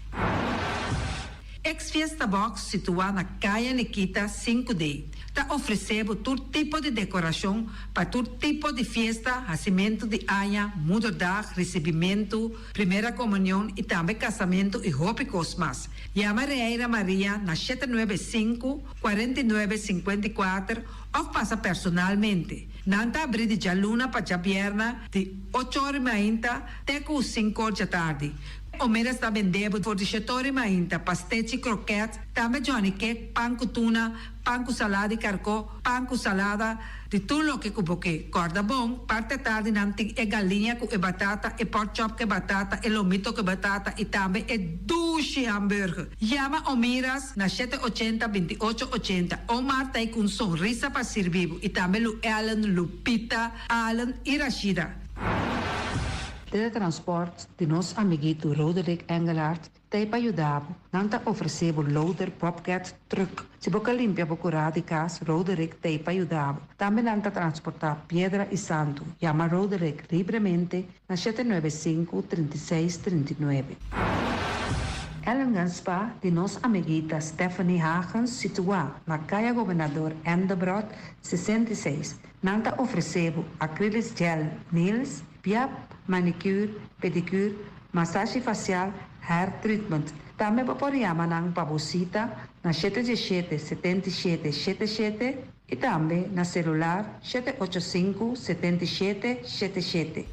Ex Fiesta Box situá na Kaya Nikita 5D ta ofresé bo tur tipo di dekorashon pa tur tipo di fiesta, hasimentu di aña, moederdag, risibimentu, primera komunion i tambe kasamentu i hopi kos mas. Yama Reira Maria na 795, 49, 54 òf pasa personalmente. Nan ta abrí di djaluna pa djabièrna di ocho or i mainta te ku sinku or djatardi. Omeras ta bende bo for di shetori mainta, pastechi, kroket, tambe johnny cake, pan ku tuna, pan ku salada di karkó, pan ku salada, di tur loke ku bo ke. Kòrda bon, parti atardi nan tin e galiña ku e batata, e pork chop ku e batata, e lomito ku e batata i tambe e dushi hamburger. Yama Omiras na shete ochenta, 28 ochenta. Omar ta ei ku un sonrisa pa sirbi bo i tambe Lu Ellen, Lupita, Allen i Rashida. Teletransport di nos amiguito Roderick Engelhardt ta ei pa yuda bo. Nan ta ofresé bo loader, bobcat, truck. Si bo ke limpia bo kurá di kas, Roderick ta ei pa yuda bo. Tambe nan ta transportá piedra i santu. Yama Roderick libremente na 795 36 39. Ellingham Spa di nos amiguita Stephanie Hagens situá na Kaya Gobernador Endebrot 66. Nan ta ofresé bo acrylic gel nails, piap, manicure, pedicure, masashi fasial, hair treatment. Tambe bo por yama nan pa bo sita na 717 77 77 i tambe na selular 785 77 77.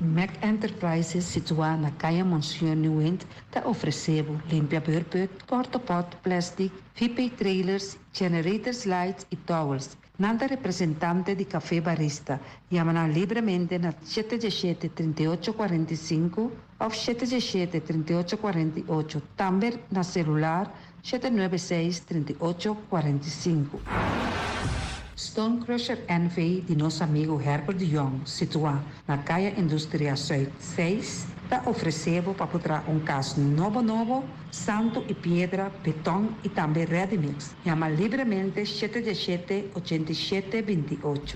Mac Enterprises situá na Kaya Monsieur Nieuwind ta ofresé bo limpia beurput, portapot, plastic, VP trailers, generators lights i towels. Nan ta representante di Café Barista. Yama nan libremente na 717 38 45 òf 717 38 48. Tambe na selular 796 38 45. Stone Crusher NV di nos amigu Herbert de Jong, situá na Kaya Industria Zuid seis, ta ofresé bo pa por traha un kas nobo nobo, santu i piedra, beton i tambe ready mix. Yama libremente shete diesshete, 87, 28.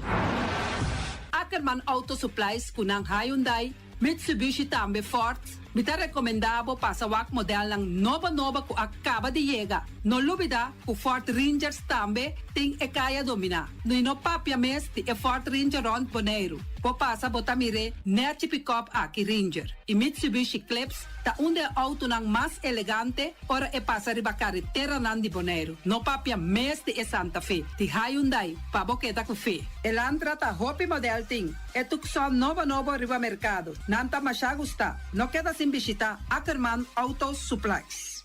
Ackerman Auto Supplies ku nan Hyundai, Mitsubishi tambe Ford. Mi ta rekomendá bo pasa wak modelnan nobo nobo ku a kaba di yega. No lubidá ku Ford Rangers tambe tin e kaya dominá. I no papia mes di e Ford Ranger rònt Boneiru. Bo pasa bo ta mir'é nèchi pikòp aki Ranger. I Mitsubishi Eclipse ta un di e outonan mas elegante ora e pasa riba kareteranan di Boneiru. No papia mes di e Santa Fe di Hyundai pa bo keda ku fe. Elantra ta hopi modèl tin. E Tucson nobo nobo riba merkado. Nan ta masha gusta. No keda sin bishita Ackerman Auto Supplies.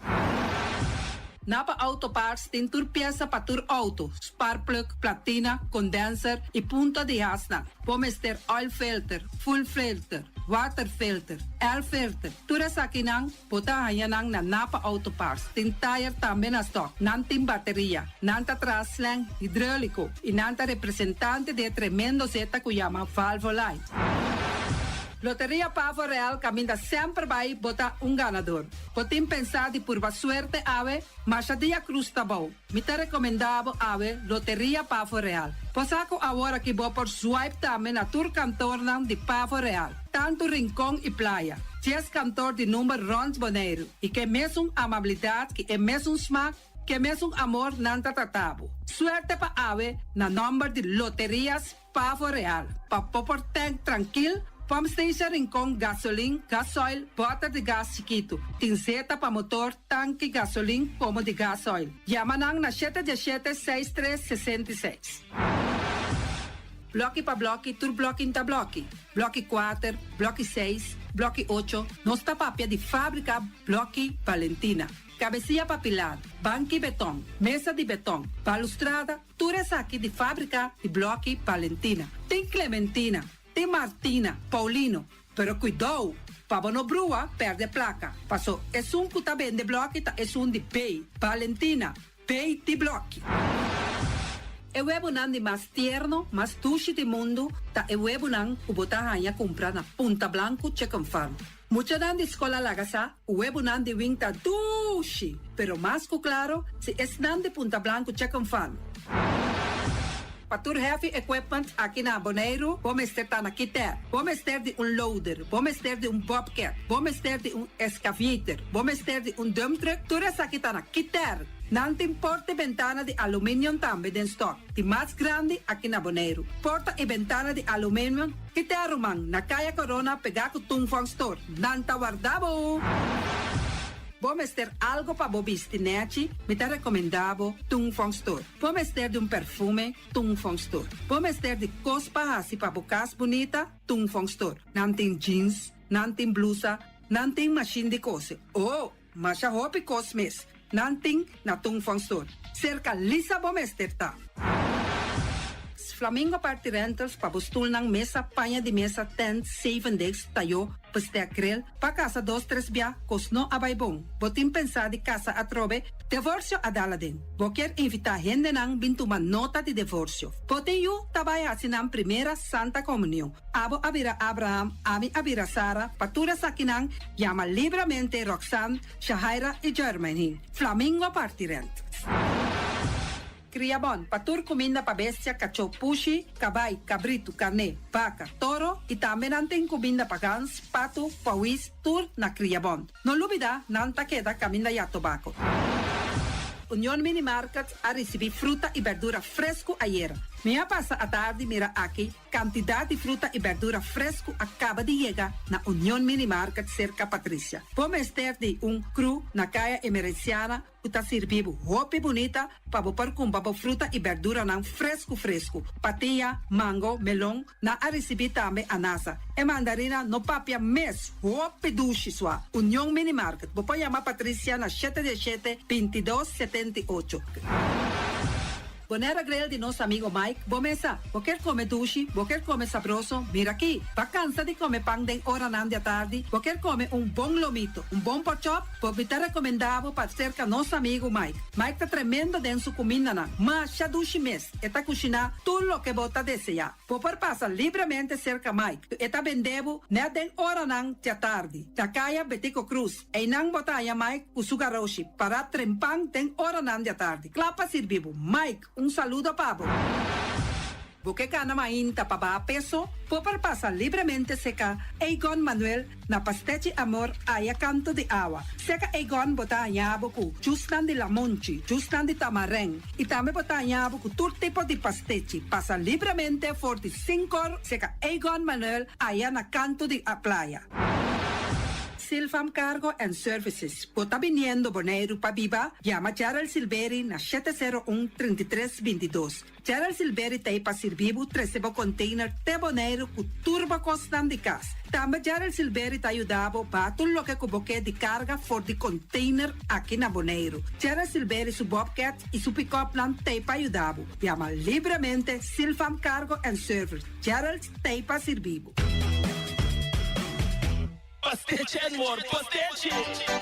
Napa Auto Parts tin tur piesa pa tur auto, spark plug, platina, condenser y punta di hasnan. Bo mester oil filter, fuel filter, water filter, air filter. Tur esakinan bo ta haña nan na Napa Auto Parts. Tin tire tambe na stock. Nan tin bateria. Nan ta traha slang hidrolico y nan ta representante di e tremendo zeta cu yama Valvoline. Loteria Pavo Real caminda semper bay bo ta un ganador. Bo tin pensa di purba suerte awe? Masha dia cruz ta bou. Mi ta recomenda bo awe Loteria Pavo Real. Bo sa cu awor aki bo por swipe tambe na tur kantoornan di Pavo Real, tanto Rincon y Playa. Dies kantoor di number rond Boneiru y ke mesun amabilidad ki e mesun smaak, ke mesun amor nan ta trata bo. Suerte pa awe na nomber di Loterias Pavo Real, pa bo por tank trankil, pump station Rincon, gasolin, gasoil, bòter di gas chikitu, tin zeta pa motor, tanki gasolin komo di gasoil. Yama nan na shete diesshete seis tres 66. Blòki pa blòki, tur blòki n'ta blòki. Blòki kuater, blòki seis, blòki ocho, nos ta papia di fábrika Blòki Valentina. Kabesia pa pilar, banki beton, mesa di beton, balustrada, Tur esaki di fábrika di blòki Valentina. Tin Clementina, tin Martina, Paulino, pero kuidou pa bo no brua pèrdè plaka, paso esun ku ta bende blòki ta esun di B, Valentina, B di blòki. E webunan di mas tierno, mas dushi di mundu ta e webunan ku bo ta haña kumpra na Punta Blanku Chicken Farm. Muchanan di skol a laga sa ku webunan di wing ta dushi, pero mas ku klaro si esnan di Punta Blanku Chicken Farm. Pa tur heavy equipment aki na Boneiru bo mester ta na Kiter. Bo mester di un loader, bo mester di un bobcat, bo mester di un excavator, bo mester di un dump truck, tur esaki ta na Kiter. Nan tin porta i bentana di aluminium tambe den stock, di mas grandi aki na Boneiru. Porta i bentana di aluminium Kite ruman, na Kaya Corona pegá ku Tung Fong Store. Nan ta warda bo! Bo mester algo pa bo bisti nèchi? Mi ta rekomendá bo Tung Fong Store. Bo mester di un perfume? Tung Fong Store. Bo mester di kos pa hasi pa bo kas bunita? Tung Fong Store. Nan tin jeans, nan tin blusa, nan tin mashin di kose. Oh! Masha hopi kos mes nan tin na Tung Fong Store. Serka Lisa bo mester ta. Flamingo Party Rentals pa bo stulnan, mesa, paña di mesa, tent, zeven desk, tayó, bestek, grill, pa kasa dos tres bia, kos no a bai bon. Bo tin pensá di kasa atrobe? Devorsio a dal aden. Bo kier invitá hendenan bin tuma nota di devorsio. Bo tin yu ta bai hasi nan primera Santa Komunion. Abo a bira Abraham, ami a bira Sara, pa tur esakinan yama libramente Roxanne, Shahaira i Jermaine. Flamingo parti rent. Kria bon, pa tur kuminda pa bestia, kachó, pushi, kabai, kabritu, karné, baka, toro i tambe nan tin kuminda pa gans, patu, pawis, tur na Kria Bon. No lubida, nan ta keda kaminda ya tobako. Union Mini Market a risibí fruta i berdura fresku ayera. Mi a pasa atardi mira aki Kantidat di fruta i bèrdura fresku a kaba di yega na Union Mini Market serka Patricia. Bo mester di un kru na Kaya Emerenciana ku ta sirbi bo hopi bunita pa bo por kumpra bo fruta i bèrduranan fresku fresku. Patia, mango, melon, nan a risibí tambe anasa. E mandarina no papia mes, hopi dushi sua. Union Mini Market, bo por yama Patricia na shete diesshete, 22 78. Bonaire Grill di nos amigo Mike, bo mesa. Bo kier come dushi, bo kier come sabroso, mira aki. Bo a cansa di come pan den oranan di atardi, bo kier come un bon lomito, un bon porkchop, bo mi ta recomenda bo pa cerca nos amigo Mike. Mike ta tremendo den su cumindanan, masha dushi mes, e ta cushina tur loke bo ta desea. Bo por pasa libremente cerca Mike, e ta bende bo net den oranan di atardi. Na caya Betico Cruz. Einan bo ta haña Mike ku su garoshi pará trempan den oranan di atardi, kla pa sirbi bo. Mike, un saludo pa bo! Bo ke gana mainta pa baha peso? Bo por pasa libremente seka Egon Manuel na Pastechi Amor aya kanto di awa. Seka Egon bo ta haña bo ku jusnan di lamonchi, jusnan di tamarèn i tambe bo ta haña bo ku tur tipo di pastechi. Pasa libremente for di sinkor seka Egon Manuel aya na kanto di playa. Silfam Cargo and Services, Bo ta biniendo Boneiru pa biba? Yama Gerald Silberi na 701 33 22. Gerald Silberi ta ei pa sirbi bo trese bo container te Boneiru ku tur bo kosnan di kas. Tambe Gerald Silberi ta yuda bo baha tur loke ku bo ke di karga for di container aki na Boneiru. Gerald Silberi su bobcat i su pick-upnan ta ei pa yuda bo. Yama libremente Silfam Cargo and Service. Gerald ta ei pa sirbi bo. Pastechi and more pastechi!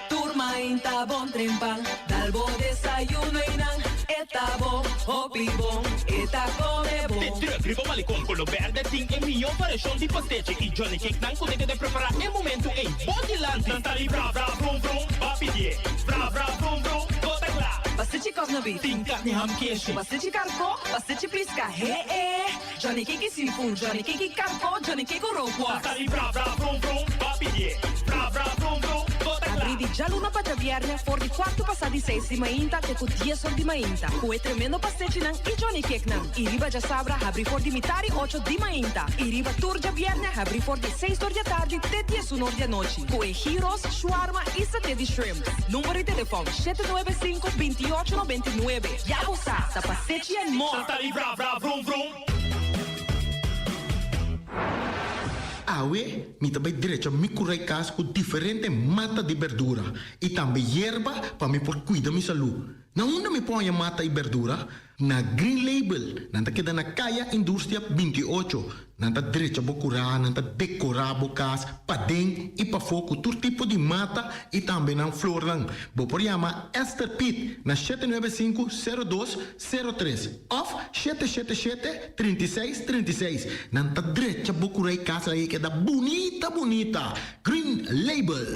Tur mainta bon trempan, dal bo desayuno y nan e ta bo hopi bon, e ta come bon. De truck riba Malecon Colo Berde tin e miyo variacion di pastechi y Johnny Cake nan cu ta keda prepara e momento ey bo dilanti. Nan ta di bra bra brum brum, ba pidie bra bra brum brum, bo ta cla. Pastechi cosna beef. Tin carni ham keshi. Pastechi carco, pastechi pisca, he e. Johnny Cake seafood, Johnny Cake carco, Johnny Cake rookworst. Ta di bra bra brum brum, ba pidié. Bra bra brum brum, bo ta kla. Abrí di djaluna pa djabièrnè for di kuartu pasá di seis di mainta te ku dies or di mainta ku e tremendo pastechinan i Johnny Cakenan. I riba djasabra habrí for di mitá di ocho di mainta i riba tur djabièrnè habrí for di seis or di atardi te diesun or di anochi ku e gyros, shawarma i saté di shrimp. Number di telefòn, 795 28 99. Ya bo sa, ta pastechi and more! Ta di bra bra vrum vrum. Awe mi ta bai drecha mi kurai kas ku diferente mata di berdura i tambe yerba pa mi por kuida mi salú. Na unda mi por haña mata i berdura? Na Green Label. Nan ta keda na Kaya Industria 28. Nan ta drecha bo kurá, nan ta dekorá bo kas paden i pafó ku tur tipo di mata i tambe nan flornan. Bo por yama Esther Piet na 795 0203 òf 777 36 36. Nan ta drecha bo kurá i kas ei keda bunita bunita. Green Label.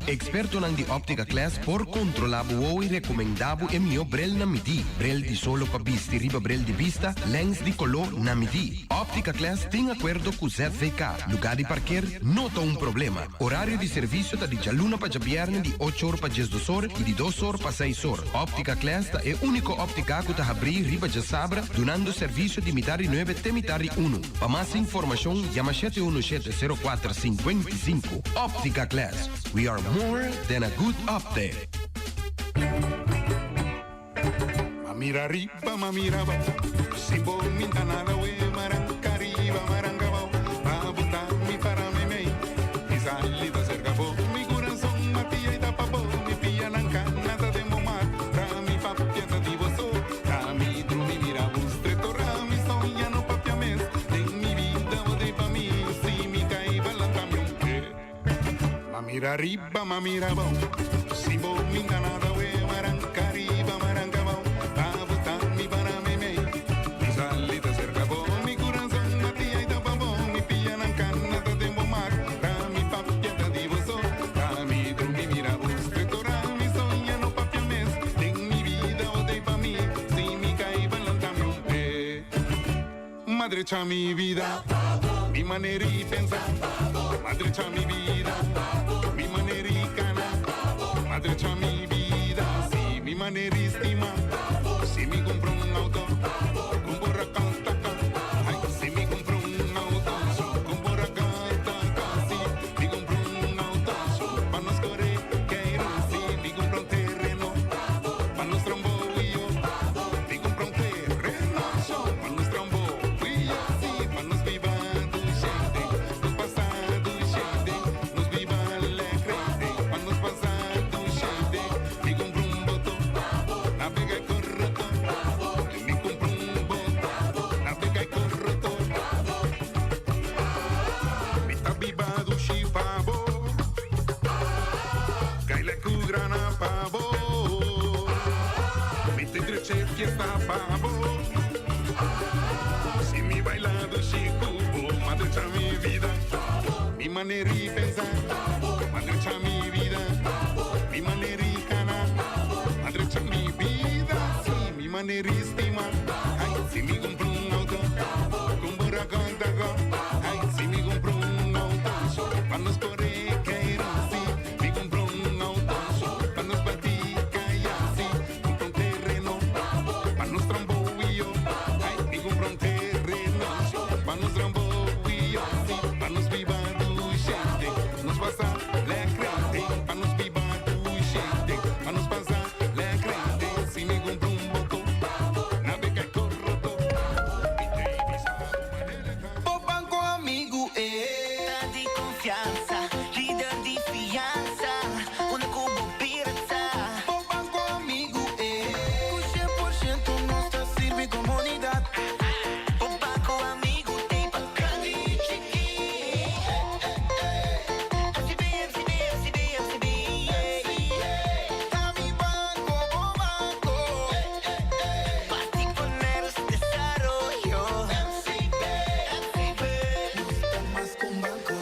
Ekspertonan di Optica Class por kontrolá bo wowo i rekomendá bo e mihó brel na midí. Brel di solo pa bisti riba brel di bista, lèns di koló na midí. Optica Class tin akuerdo ku ZVK. Lugá di parker no ta un problema. Orario di servisio ta di djaluna pa djabièrnè di ocho or pa diesdos or i di dos or pa seis or. Optica Class ta e úniko óptika ku ta habrí riba djasabra dunando servisio di mitar di nuebe te mitar di unu. Pa mas informashon yama 717 04 55. Optica Class, we are more than a good optic. M'a mira riba, m'a mira abou, si bo minta nada we, maranca riba, maranca abou, pa bo ta mi para meimei, mi sali ta cerca bo, mi curazon matia y ta pa bo, mi pianan cana ta den bo mar, ra mi papia ta di bo so. Ta mi drumi mira bus streto ra mi soña no papia mes den mi bida bo dey pa mi si mi kai balanta mi un pe Ma mira riba ma mira abou si bo minta nada we maranka riba maranka abou pa bo ta mi para meimei mi sali ta serka bo mi curazon batia y ta pa bo mi pianan cana ta den bo mar ra mi papia ta di bo so ta mi drumi mira bus streto ra mi soña no papia mes den mi bida bo t'ei pa mi si mi kai balanta mi un pe Madrecha mi bida mi manera di pensa Madrecha mi bida mi manera di cana Madrecha mi bida si mi manera di stima Si mi cumpra un auto con por acá Ay, si mi cumpra un auto con por acá Si mi cumpra un auto pa nos core keiro Si mi cumpra un tereno pa nos trambolio Mi cumpra un tereno pa nos trambolio Si pa nos biba dushente nos pasa dushente nos biba alegre pa nos pasa dushente Mi cumpra un boto navega correcto. pa bo. Mi ta drecha e fiesta pa bo. Si mi baila dushi ku bo, m'a drecha mi vida. Mi manera di pensa, m'a drecha mi vida. Mi manera di kana, m'a drecha mi bida. Si mi manera di stima, ay, si mi kumpra un outo, ku bo rakonta go. Ay, si mi kumpra un outo, pa nos kore keiru. Si mi kumpra un outo, pa nos bati kaya. Si kumpra un tereno, pa nos trambouio. Ay, mi kumpra un tereno, pa nos trambouio. Si pa nos biba dushente, nos pasa lekrente. Pa nos biba dushente, pa nos pasa lekrente. Si mi kumpra un boto, nabega koroto. Bo Banko Amigu e ta di konfiansa, lider di fiansa, unda ku bo bira ta. Bo Banko Amigu e ku 100% nos ta sirbi komunidat. Bo Banko Amigu t'ei pa grandi i chikí. MCB, MCB, MCB, MCB, yeah. Ta mi banko, bo banko. Parti poner su desaroyo. MCB, MCB, nos ta mas ku un banko.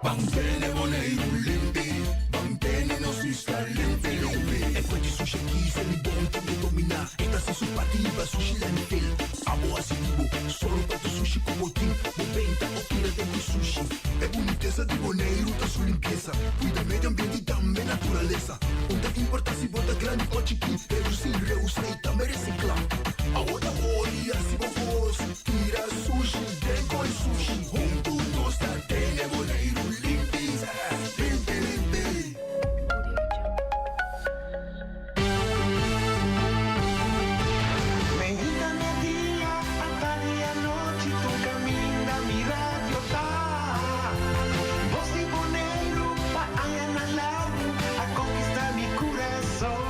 Ban tene Boneiru limpi, ban tene nos isla limpi limpi. E kue di sushi aki Selibon tambe dominá. E ta hasi su parti riba sushi landfill. Abo hasi di bo, sòru pa tur sushi ku bo tin. Bo benta o tira den di sushi. E bunitesa di Boneiru ta su limpiesa. Kuida medio ambiente i tambe naturalesa. Un ta importá si bo ta grandi o chikí, redusí, reusá i tambe resiklá. Awo ta hori hasi bo kos, tira sushi den koi sushi. Huntu nos ta tene Boneiru limpi, limpi limpi. Meinta media, atardi anochi, tur kaminda mi radio ta. Bos di Boneiru pa añanan largu a konkistá mi kurason.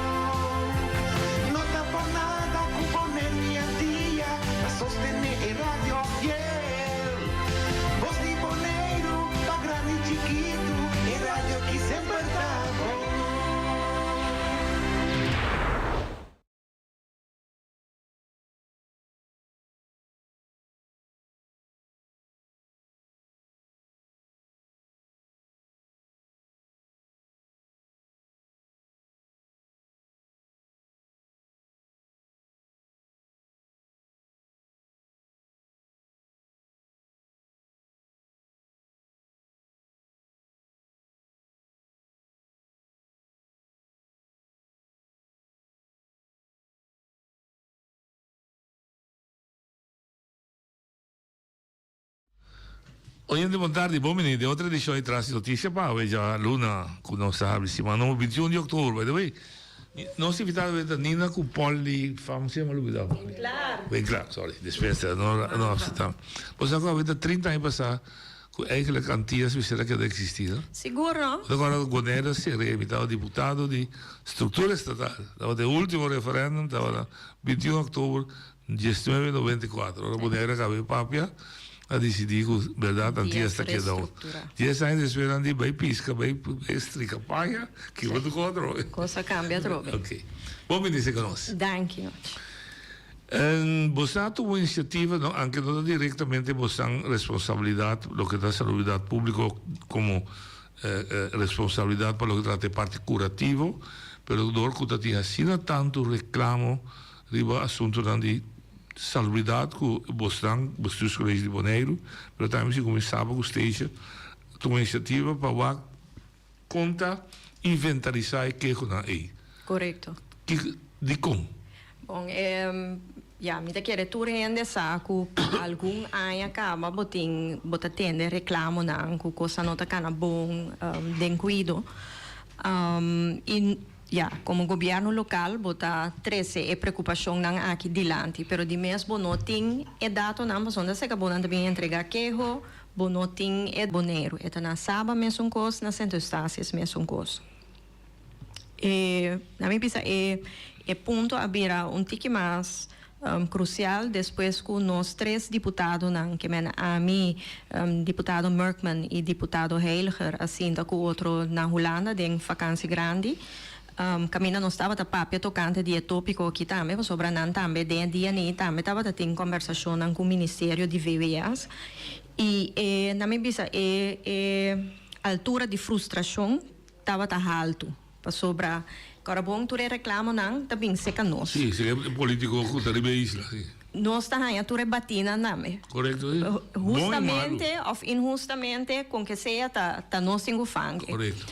No ta por nada ku Boneiru i Antia ta sostené e radio fiel. Bos di Boneiru pa grandi i chikitu, e radio ki semper ta bon. Oyente bon tardi, bon bini den otro edicion di Tras di Noticia pa awe dja luna cu nos ta habri siman numero 21 di october. By the way, nos invitado awe ta Nina cu Paul di fam si a lubida Paul. Winklar. Winklar, sorry, dispensa, no no acepta. Bo sa cu awe ta 30 aña pasa Cu eigenlijk Antillas mester a keda existi, no? Sigur no. Bo ta corda cu Bonaire a cere, mi tabata diputado di structura estatal. Tabata e ultimo referendum, tabata 21 october 1994. Ora Bonaire a caba e papia, a dicidi cu berdad Antillas ta keda un. Dies aña despues nan di bay pisca, bay strica paña, kico ta cu atrobe? Cos a cambia atrobe. Ok. Bon bini seca nos. Danki, Nochi. Bosan a tuma un inisiativa, no, anke no ta direktamente bosan responsabilidat loke ta salubridat públiko komo responsabilidat pa loke trata e parti kurativo, pero dor ku ta tin asina tantu reklamo riba asuntunan di salubridat ku bosnan, Bestuurscollege di Boneiru, pero tambe si kuminsá pa ku Stacia, tuma inisiativa pa wak Kon ta inventarisá e kehonan ei? Korekto. Kiko, dikon? Bon, e, ya, mi ta kere tur hende sa ku pa algun aña kaba bo tin, bo ta tende reklamonan ku kosnan no ta kana bon den kuido. I, ya, komo gobièrnu lokal bo ta trese e preokupashonnan aki dilanti, pero di mes bo no tin e datonan pasobra ta seka bo nan ta bin entregá keho, Bo no tin e Boneiru. E ta na Saba mesun kos, na Sint Eustatius mesun kos. E, na mi bisa e e punto a bira un tiki mas Krusial despues ku nos tres diputadonan, ke men ami, diputado Merkman i diputado Heiliger a sinta ku otro na Hulanda den fakansi grandi. Kaminda nos tabata papia tokante di e topiko aki tambe, pasobra nan tambe den e dia nei tambe tabata tin kombersashonnan ku ministerio di VWS. I e, nan mi bisa e e altura di frustrashon tabata haltu, pasobra kòrabon tur e reklamonan ta bin seka nos. Sí, seka e politiko ku ta riba e isla, sí. Nos ta haña tur e batinan tambe. Korekto, sí. Bon i malu. Hustamente òf inhustamente, kon ke sea ta ta nos tin ku fange. Korekto.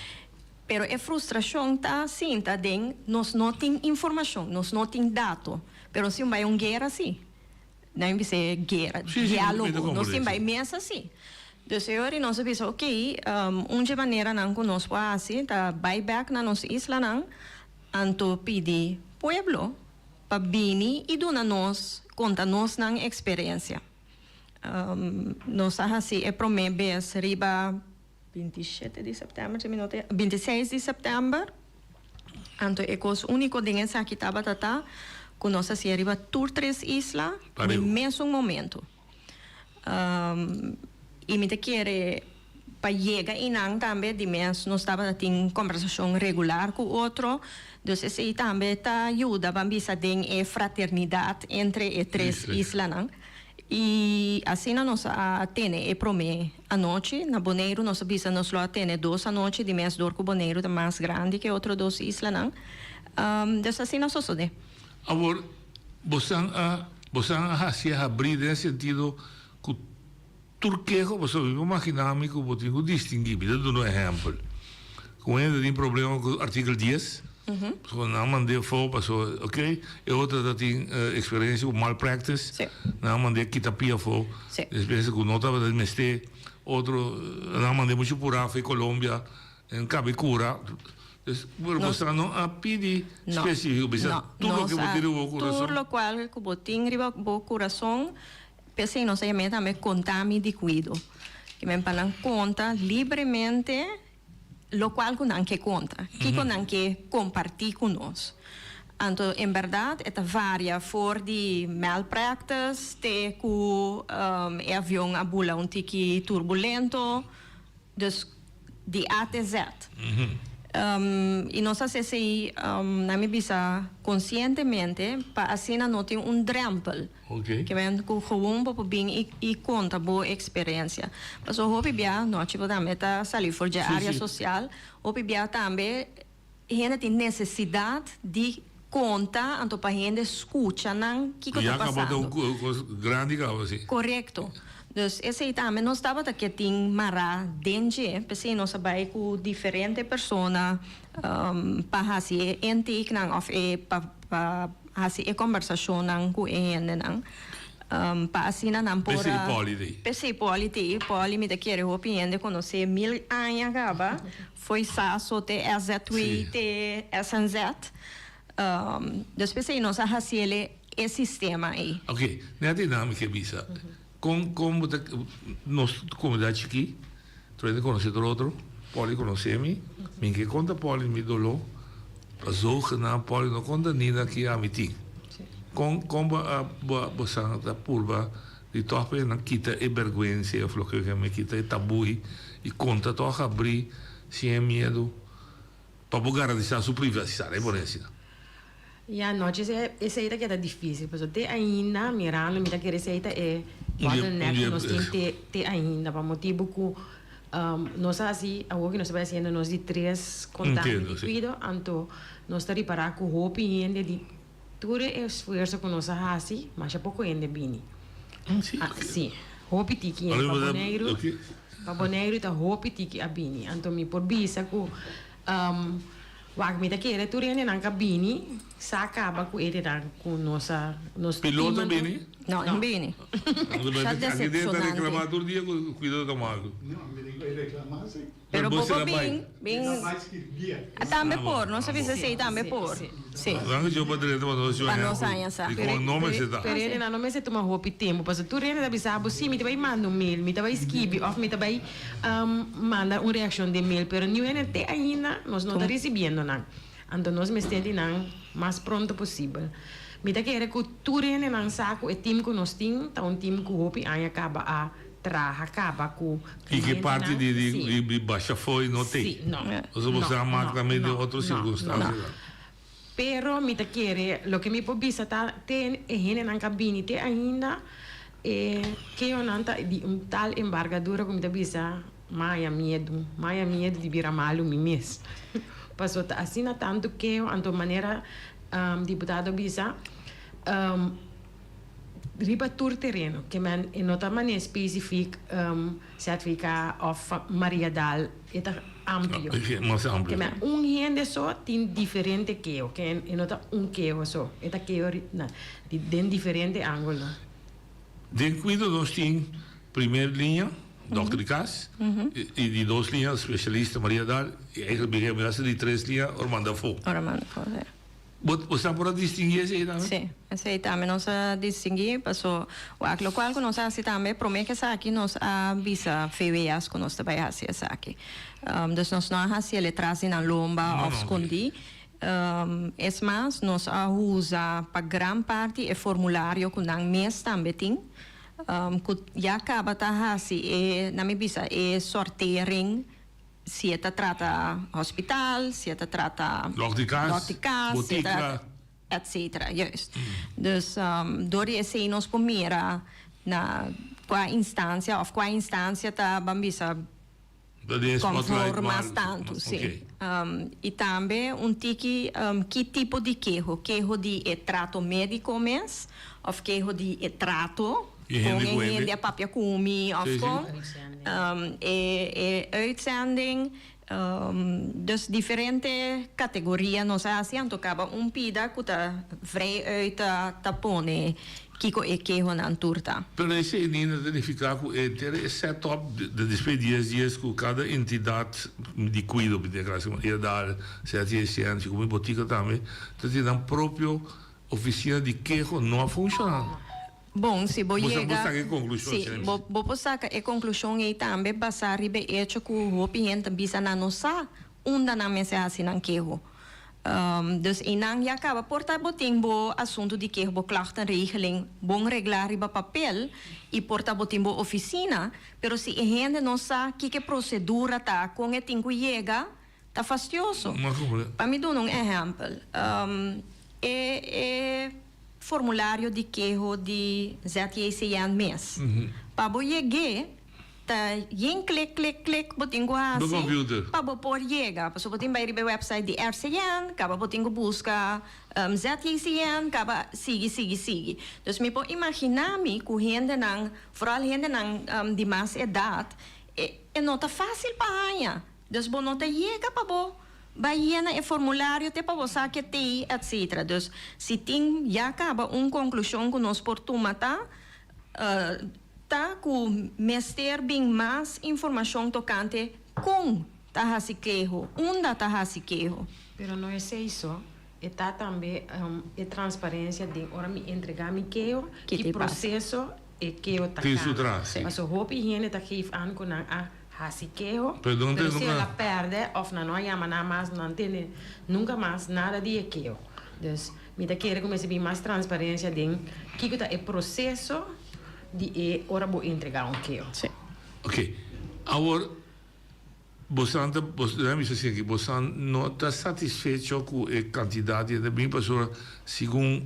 Pero e frustrashon ta sinta den nos no tin informashon, nos no tin dato. Pero si un bai un guera sí. Nan bisa e guera, diálogo, nos tin bai mesa sí. Dus e ora nos a bisa ok, un dje maneranan ku nos por hasi ta bai bèk na nos islanan anto pidi pueblo pa bini i duna nos, konta nos nan eksperensia. Nos a hasi e promé bes riba 27 di sèptèmber, si mi no ta, 26 di sèptèmber. Anto e kos úniko den esaki tabata ta ku nos a hasié riba tur tres isla den e mesun momento. I mi ta kere pa yega einan tambe di mes nos tabata tin kòmbersashon regular ku otro. Dus esei tambe ta yuda ban bisa den e fraternidat entre e tres islanan. I asina nos a tene e promé anochi. Na Boneiru nos a bisa nos lo a tene dos anochi di mes dor ku Boneiru ta mas grandi ku e otro dos islanan. Dus asina a sosodé. Awor, bosan a bosan a hasi a habrí den e sentido ku tur keho, pasobra mi por maginá mi ku bo tin ku distinguí. Mi ta duna un ehèmpel. Ku un hende tin problema ku artikel dies, pasobra nan mand'é afó, pasobra ok, e otro ta tin eksperensia ku malpractice, nan mand'é kita pia afó, eksperensia ku no tabata mester, otro nan mand'é muchu purá afó Colombia, en kabe kura. Dus, pero boso no a pidi spesífiko, bisa tur loke bo tin riba bo kurason. Tur lokual ku bo tin riba bo kurason. P'esei nos a yam'é tambe Kontami di Kuido. Ke men pa nan konta libremente lokual ku nan ke konta, kiko nan ke kompartí ku nos. Anto en bèrdat e ta varia for di malpractice te ku e avion a bula un tiki turbulento. Dus di A te Z. I nos hasi esei, nan mi bisa, konsientemente pa asina no tin un drèmpel. Ke men ku gewoon bo por bin i konta bo eksperensia. Pasobra hopi bia, nochi bo tambe ta sali for dje área sosial, hopi bia tambe hende tin nesesidat di konta anto pa hende skucha nan kiko ta Ya kaba ta pasando. un kos grandi kaba si. Korekto. Dus esei tambe nos tabata ke tin mará den dje, p'esei nos a bai ku diferente persona pa hasi e intakenan òf e pa pa hasi e kòmbersashonnan ku e hendenan pa asina nan por P'esei a Pòli t'ei. P'esei Pòli t'ei. Pòli mi ta kere hopi hende konosé mil aña kaba. Foi Saso te SZW te SNZ. Dus p'esei nos a hasiel e sistema ei. Ok, net einan mi ke bisa. Kon kon bo ta nos komunidat chikí, tur hende konosé tur otro, Pòli konosé mi, mi ke konta Pòli mi doló, pa zogenaamd Pòli no konta Nina ki ami tin. Kon kon bo a bo bo san ta purba di tòg pa nan kita e bèrgwensia òf loke ke mi kita e tabui i konta tòg abrí sin e miedu pa bo garantisá su privasidat, e por hesina. Ya no, dje esei ta keda difícil, pasobra te ainda mirando mi ta kere esei ta e bottleneck ku nos tin te te ainda pa motibu ku nos a hasi awor ku nos ta bai hasiendo nos di tres kontakto di kuido anto nos ta ripará ku hopi hende di tur e esfuerso ku nos a hasi masha poko hende bini. Si, hopi tiki hende pa Boneiru pa Boneiru ta hopi tiki a bini anto mi por bisa ku Wak mi ta kere tur hendenan ka bini sa kaba ku edenan ku nos a nos Piloto a bini? No, no bini. Sa decepcionante. Aki ta reclama tur dia ku kuido ta malu. No, mi tin ku reclama si. Pero bo por bin, bin. Tambe por, nos a bisa esei tambe por. Si. Nan ke pa drenta pa nos Pa nos haña sa. Dikon no mester ta. Pero hendenan no mester tuma hopi tempu pasobra tur hende ta bisa bo si mi ta bai manda un mail, mi ta bai skibi of mi ta bai Manda un reaccion den mail pero niun hende te ainda nos no ta ricibiendo nan. Anto nos mester di nan mas pronto posibel. Mi ta kere ku tur hendenan sa ku e tim ku nos tin ta un tim ku hopi aña kaba a traha kaba ku I ki parti klientenan. di di Sí. di di basha fo'i no t'ei. Sí, no. Pasobra No, bo sa mak no, tambe den no, otro no, no. sirkunstansianan. Pero mi ta kere, loke mi por bisa ta te e hendenan ka bini te ainda e keonan ta di un tal embargadura ku mi ta bisa maya miedu, maya miedu di bira malu mi mes. Paso ta asina tantu keo, anto manera diputado bisa riba tur tereno ke men e no ta manera spesifik ZVK of Mariadal e ta amplio. Mas amplio. Ke men un hende so tin diferente keo ke e no ta un keo so e ta keo na den diferente angulo. Den kuido nos tin primer liña dòkter di kas i di dos liña spesialista Mariadal i eigenlijk mi a hasi di tres liña ora manda afó. Ora manda afó si. Bo bo sa por a distinguí esei tambe? Sí, esei tambe nos a distinguí, paso wak lokual ku nos a hasi tambe promé ku esaki nos a bisa VWS ku nos ta bai hasi esaki. Dus nos no a hasi el tras di nan lomba òf skondí. Es mas, nos a usa pa gran parti e formulario ku nan mes tambe tin, ku ya kaba ta hasi e, nan mi bisa, e sortering. Si e ta trata hospital, si e ta trata Dòkter di kas, dòkter di kas, si e ta botika. etcetera, juist. Dus dor di esei nos por mira na kua instansia òf kua instansia ta ban bisa Ta den e spotlight konform mas mas tantu, si. oké. I tambe un tiki ki tipo di keho, keho di e trato médiko mes òf keho di e trato E hende Con ku e hende. hende a papia ku mi of Sí, sí. con e e uitzending. Dus diferente categoria nos a haci anto caba un pida cu ta vrij uit ta ta pone kico e kehonan tur ta. Pero esei Nina ta nifica cu e henter e set up de despues dies dies cu cada entidad di cuido, mi tin clase como Edal, ZJCN, si como botica tambe, ta tin nan propio oficina di keho no a funciona. Bon, si bo Bo sa yega. bo saka e konklushon, Si, Sra. bo bo por saka e konklushon ei tambe basá riba e echo ku hopi hende ta bisa nan no sa unda nan mester hasi nan keho. Dus einan ya kaba por ta bo tin bo asuntu di keho, bo klachtenregeling bon reglá riba papel i por ta bo tin bo ofisina, pero si e hende no sa kiko e prosedura ta, kon e tin ku yega, ta fastioso. Pa mi duna un ehèmpel, e e formulario di keho di ZJCN mes, pa bo yeg'é ta yen klik klik klik bo tin ku hasi pa bo por yega. Pasobra bo tin bai riba e website di RCN, kaba bo tin ku buska ZJCN, kaba sigui sigui sigui. Dus mi por imaginá mi ku hendenan, vooral hendenan di mas edat, e no ta fásil pa haña. Dus bo no ta yega pa bo bai yena e formulario te pa bo sa ke tei etc. Dus si tin ya kaba un konklushon ku nos por tuma ta ta ku mester bin mas informashon tokante kon ta hasi keho, unda ta hasi keho. Pero no esei so, e ta tambe e transparencia den ora mi entrega mi keho, ki proceso e keho ta Tin su kana. tras. Paso hopi hende ta geef aan ku nan a hasi keho, Pero no pero te si nunca. el a perde of nan no a yama nan mas, nan tende nunca mas nada di e keho. Dus mi ta kere ku mester bin mas transparencia den kiko ta e proceso di e ora bo entrega un keho. Ok, awor Bosan ta, bos, laat mi bisa asina aki, bosan no ta satisfecho ku e kantidat di hende bin pasobra segun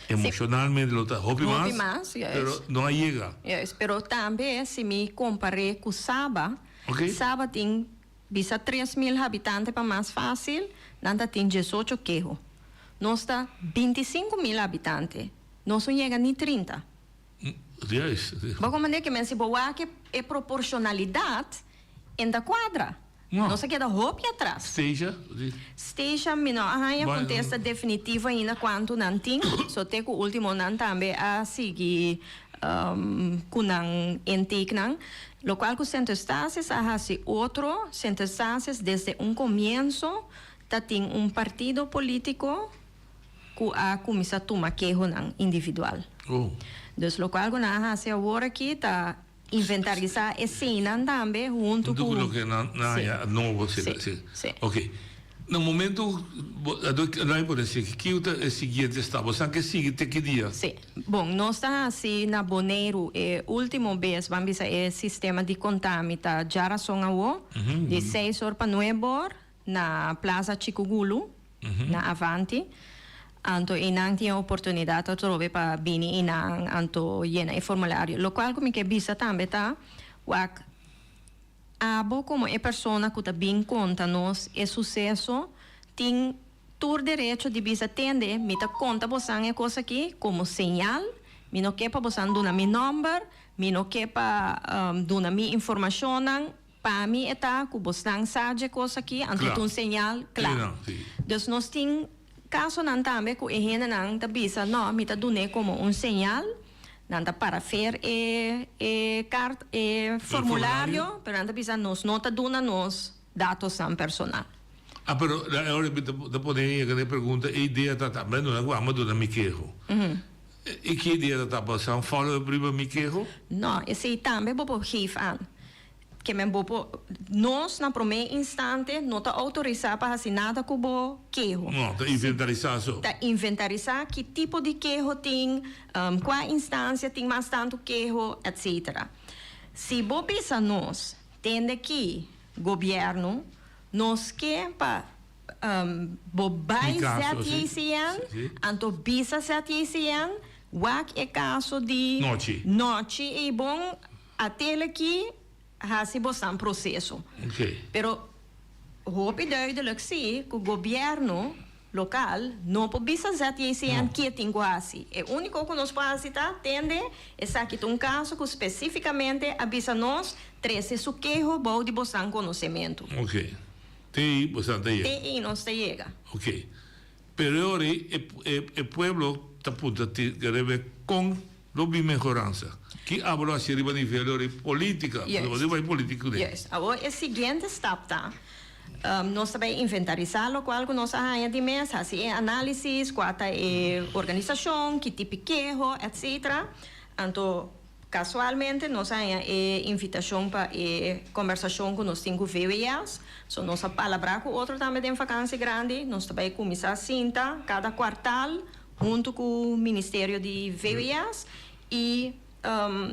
emoshonalmente lo ta hopi mas, Hopi mas, juist. pero no a yega. Juist, pero tambe si mi kompar'é ku Saba, Oké. Saba tin bisa 3000 habitante pa mas fásil, nan ta tin diesocho keho. Nos ta 25.000 habitante, nos no yega ni 30. Juist. Bo komprendé ke men si bo wak e proporshonalidat en ta kuadra. No. Nos a keda hopi atras. Stacia? Stacia mi no a haña Bueno. kontesta definitivo ainda kuantu nan tin. So te ku ultimo nan tambe a sigui ku nan intakenan. Lokual ku Sint Eustatius a hasi otro, Sint Eustatius desde un komienso ta tin un partido politiko ku a kuminsá tuma kehonan individual. Oh. Dus lokual ku nan a hasi awor aki ta inventarisá eseinan tambe huntu Huntu ku ku loke nan nan Sí. haña nobo, sí, Sí, sí. sí. Oké. Na momento bo por hasi aki, kiko ta e siguiente stap? Bo sa ke sigui te ki dia? Sí. Bon, nos ta hasi na Boneiru e ultimo bes, ban bisa e sistema di konta mi ta djarason awo, di seis or pa nuebe or na Plaza Chikugulu, na Avanti. Anto einan tin e oportunidat atrobe pa bini einan anto yena e formulario. Lokual ku mi ke bisa tambe ta wak. Abo komo e persona ku ta bin konta nos e suseso tin tur derecho di bisa tende mi ta konta bosan e kos aki komo señal, mi no ke pa bosan duna mi nòmber, mi no ke pa duna mi informashonnan, pa mi e ta ku bosnan sa dje kos aki, anto ta un señal kla. Dus nos tin kasonan tambe ku e hendenan ta bisa no mi ta dun'é komo un señal. Nan ta parafer e e kart e formulario, pero nan ta bisa nos no ta duna nos datosnan personal. Ah, pero ahora mi ta pone yega na e pregunta, e idea ta ta, bueno, nan ku amo duna mi keho. E ki idea ta ta pa san follow up riba mi keho? No, esei tambe bo por geef aan. Ke men bo por, nos na promé instante no ta outorisá pa hasi nada ku bo keho. No, ta inventarisá so. Ta inventarisá ki tipo di keho tin, kua instansia tin mas tantu keho, etcetera. Si bo bisa nos, tende ki gobièrnu, nos ke pa bo bai ZJCN, anto bisa ZJCN, wak e kaso di Nochi ei bon. A tele ki hasi bosnan proseso. Pero hopi duidelijk si ku gobierno lokal no por bisa ZJCN ke tin ku hasi. E uniko ku nos por hasi ta tende esaki ta un kaso ku spesifikamente a bisa nos trese su keho bou di bosnan konosementu. Ok. Te ei bosnan ta yega. Te ei nos ta yega. Ok. Pero e ora ei e pueblo ta puntra ti rebe kon Lo bin mehoransa. Ki abo lo haci riba nivel ori politica? Juist. Pasobra bo bai politica cu den. Juist. Awor e siguiente stap ta, nos ta bai inventarisa locual cu nos a haña di mes, haci e analisis, cua ta e organisacion, ki tipi keho, etc. Anto casualmente nos a haña e invitacion pa e combersacion cu nos tin cu VWS. So nos a palabra cu otro tambe den vakantie grandi. Nos ta bai cuminsa sinta cada cuartal. Huntu ku Ministerio di VWS i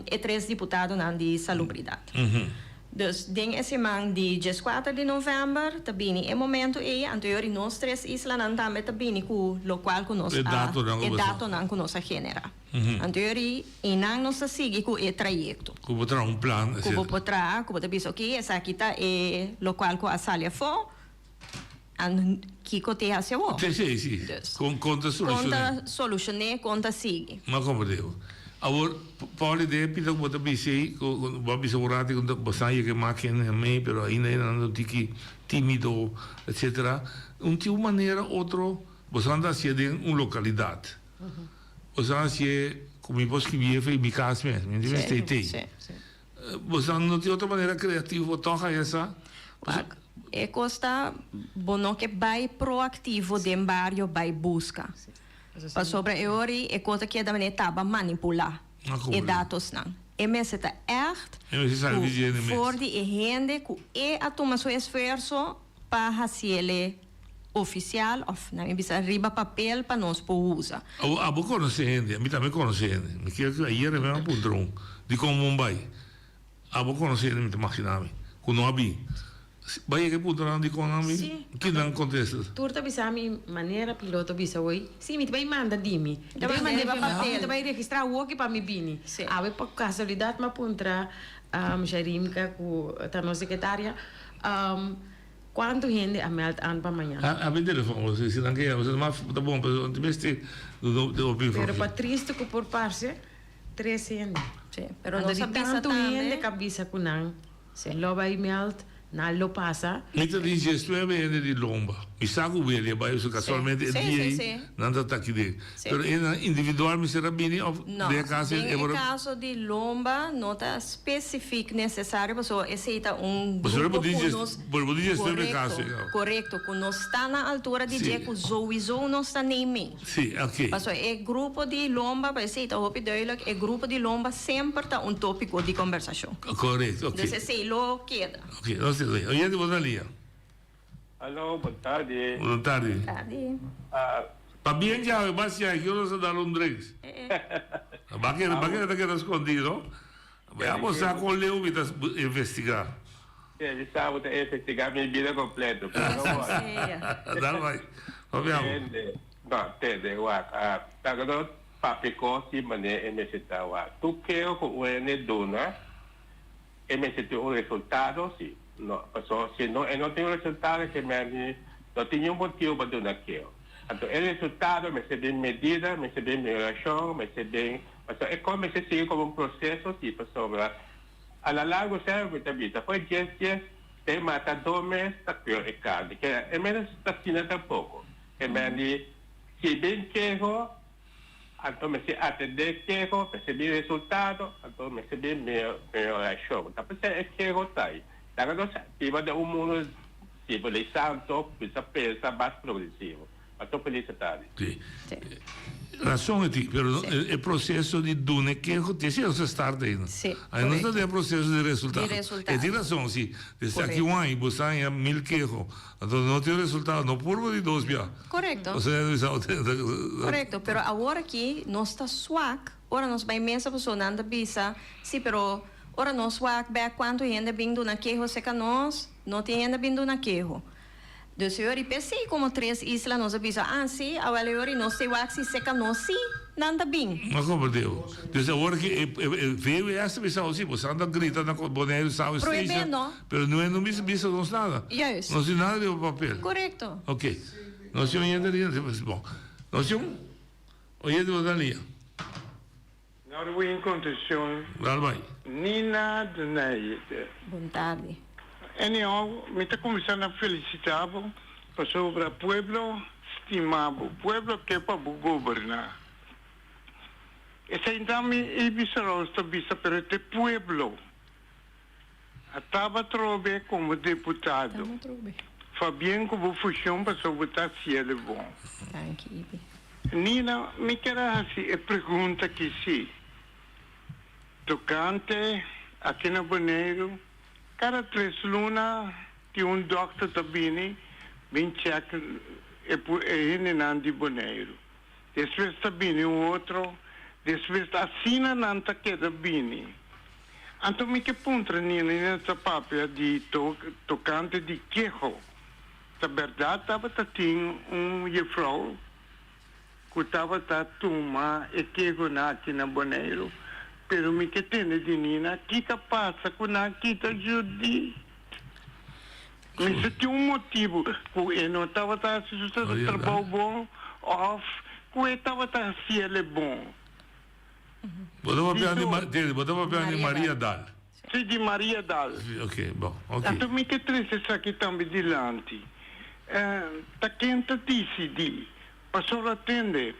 e tres diputadonan di Salubridat. Dus den e siman di dieskuater di novèmber ta bini e momentu ei, anto yori nos tres islanan tambe ta bini ku lokual ku nos a e datonan ku nos a generá. Anto yori einan nos ta sigui ku e trayekto. Ku bo traha un plan. Ku bo por traha, ku bo ta bisa oke esaki ta e lokual ku a sali afó. An kiko te hasi awor? Sí, sí, sí. Dus. Kon, kon ta Kon solushoné? ta solushoné, kon ta sigui? M'a komprendé bo. Awor, Paul, e pida ku bo ta bisa ei, ku ku bo a bisa un ratu ku bo sa yega e makin hemei, pero ainda e nan ta un tiki tímido, etcetera. Un tin un manera otro, bo sa ta hasié den un lokalidat. Bo sa hasié ku mi por skibié for mi kas mes, mi no tin mester tei. Sí, sí. Bo sa no tin otro manera kreativo tòg a esa? Wak, e kos ta bo no ke bai proaktivo den bario bai buska. Pasobra e ora ei e kos ta keda manera taba manipulá e datosnan. E mester ta ègt ku for di e hende ku e a tuma su esfuerso pa hasiele ofisial òf nan e bisa riba papel pa nos por usa. Abo abo konosé hende, ami tambe konosé hende. Mi kier ku ayer mi a puntra un di kon bon bai. Abo konosé hende mi ta magina mi ku no a bin. Bai yega e puntra nan di kon nan bin? Sí. Ki nan kontesta? Tur ta bisa mi manera piloto bisa hoy, sí mi ta bai manda di mi. Mi ta bai manda riba papel. Mi ta bai registra awoki pa mi bini. Awe pa kasualidat mi a puntra Sharimka ku ta nos sekretaria. Cuanto hende a meld aan pa mañan? A mi telefon bo si nan ke yama bo mas ta bon pasobra no tin mester di hopi informacion. Pero pa triste cu por parce, tres hende. Sí, pero Anto nos di a bisa tanto tambe. hende ca bisa cu nan lo bay meld, nan lo pasa. Mi ta di diesnuebe hende di lomba. Mi sa cu Willy a bay pasobra casualmente e Sí, dia sí, ey sí. nan ta taki den. Sí. Pero e nan individual mester a bini of No, den e cas den e e por a. caso di lomba no ta specific necesario pasobra esey ta un Pasobra grupo bo di cu dies nos bo di diesnuebe caso Corecto, ya. corecto, cu no sta na altura di Sí. dje cu sowieso no sta nei mee. Sí, oké. Pasobra e grupo di lomba, pa esey ta hopi duidelijk, e grupo di lomba semper ta un topico di conversacion. Corecto, oké. Dus esey lo keda. Oké, nos te oye. Oyente bo ta lia. Hallo, bon tardi. Bon tardi. Tardi. Pabien djawe Bastian, ki ora nos a dal un drinks? Ba kere, ba kere ta keda skondi no? Ya bo sa kon leu mi ta investiga. Si, mi sa bo ta investiga mi bida kompleto, pero no wòri. Dal bai, papia bo. Tende, no, tende, wak, laga nos papia kos di manera e mester ta, wak. Tur keo ku un hende duna, e mester tin un resultado si. No, paso si no e no tin un resultado ke mester no tin niun motibu pa duna keo. Anto e resultado mester bin medida, mester bin mehorashon, mester bin, paso e kos mester sigui komo un proseso si, pasobra a la largo semper mi ta bisa fo'i dies dies te mata dos mes ta peor e karni, ke e menos ta asina tampoko. Ke mester si bin keho. Anto mester atendé keho, mester bin resultado, anto mester bin mehorashon. Ta p'esei e keho ta ei. Laga nos biba den un mundu sivilisá, kuminsá pensa mas progresivo. Anto feliz tardi. Sí. Rason e tin, pero e proseso di duna e keho tin si nos a start ainda. Sí, Ainda nos ta den e proseso di resultado. Di resultado. E tin rason, si. Desde aki un aña bo sa haña mil keho. Anto no tin resultado, no purba di dos bia. Korekto. Osea bisa Korekto, pero awor aki nos ta swak, ora nos bai mesa pasobra nan ta bisa, si pero ora nos wak bek kuantu hende bin duna keho serka nos, no tin hende bin duna keho. Dus yori p'esei komo tres isla nos a bisa, ah si, awel yori nos te wak si serka nos si nan ta bin. No komprendé. Dus awor aki e VWS ta bisa si, bo sa anda grita na Boneiru South Prohibé Station, no. pero no e no bisa bisa nos nada. Juist. No tin nada riba papel. Korekto. Ok. Nos tin oyente ria, bon. Nos tin un oyente bo ta lia. Norwin Concepcion. Dal bai. Nina Denayer. Bon tardi. Anyhow, mi ta cuminsa na felicita bo pasobra pueblo stima bo, pueblo ke pa bo goberna. Esei ta mi i bisa Rose ta bisa pero te pueblo a taba trobe como deputado. Fabien cu bo funcion pasobra bo ta haciele bon. Danki Ibi. Nina, mi kier a haci e pregunta aki si. Tocante aki na Boneiru, cada tres luna tin un dokter ta bini bin check e hendenan di Boneiru. Despues ta bini un otro, despues asina nan ta keda bini. Anto mi ke puntra Nina, Nina ta papia di tokante di keho. Ta bèrdat tabata tin un jefrou ku tabata tuma e kehonan aki na Boneiru, pero mi ke tende di Nina kiko a pasa ku nan kita Judith. Mester tin un motibu ku e no tabata hasi su trabou bon òf ku e tabata hasiel e bon. Bo ta papia di, bo ta papia di Maria Dal. Si, di Maria Dal. Ok, bon, ok. Anto mi ke trese esaki tambe dilanti. Ta ken ta disidí? Pasobra tende,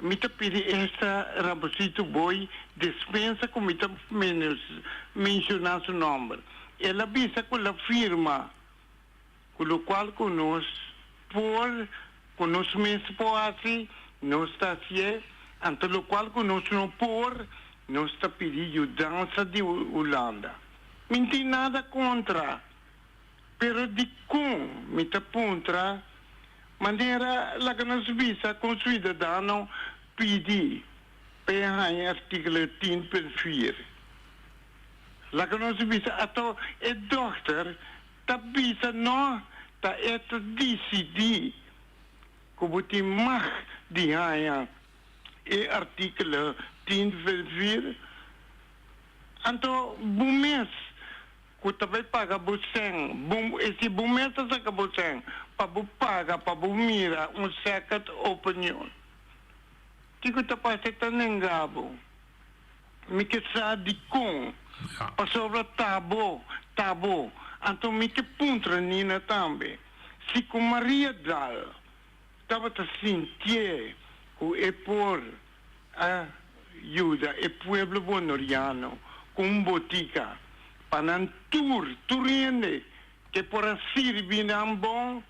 mi ta pidi esta Ramosito Boy despensa ku mi ta menshoná su nòmber. El a bisa ku el a firma ku lokual ku nos por, ku nos mes por hasi, nos ta hasié, anto lokual ku nos no por, nos ta pidi yudansa di Hulanda. Mi n tin nada kontra. Pero dikon mi ta puntra manera laga nos bisa kon suidadano pidi pa e haña artíkulo tin perfir? Laga nos bisa ato e dòkter ta bisa no ta e ta disidí ku bo tin mag di haña e artíkulo tin perfir? Anto bo mes Ku ta bai paga bo sèn. Bo, e si bo mes ta saka bo sèn pa bo paga pa bo mira un second opinion. Kiko ta pasa e ta nenga bo. Mi ke sa dikon. Pasobra ta bo, ta bo. Anto mi ke puntra Nina tambe. Si ku Maria Dal tabata sintié ku e por a yuda e pueblo bonoriano ku un botika pa nan tur, tur hende ke por a sirbi nan bon.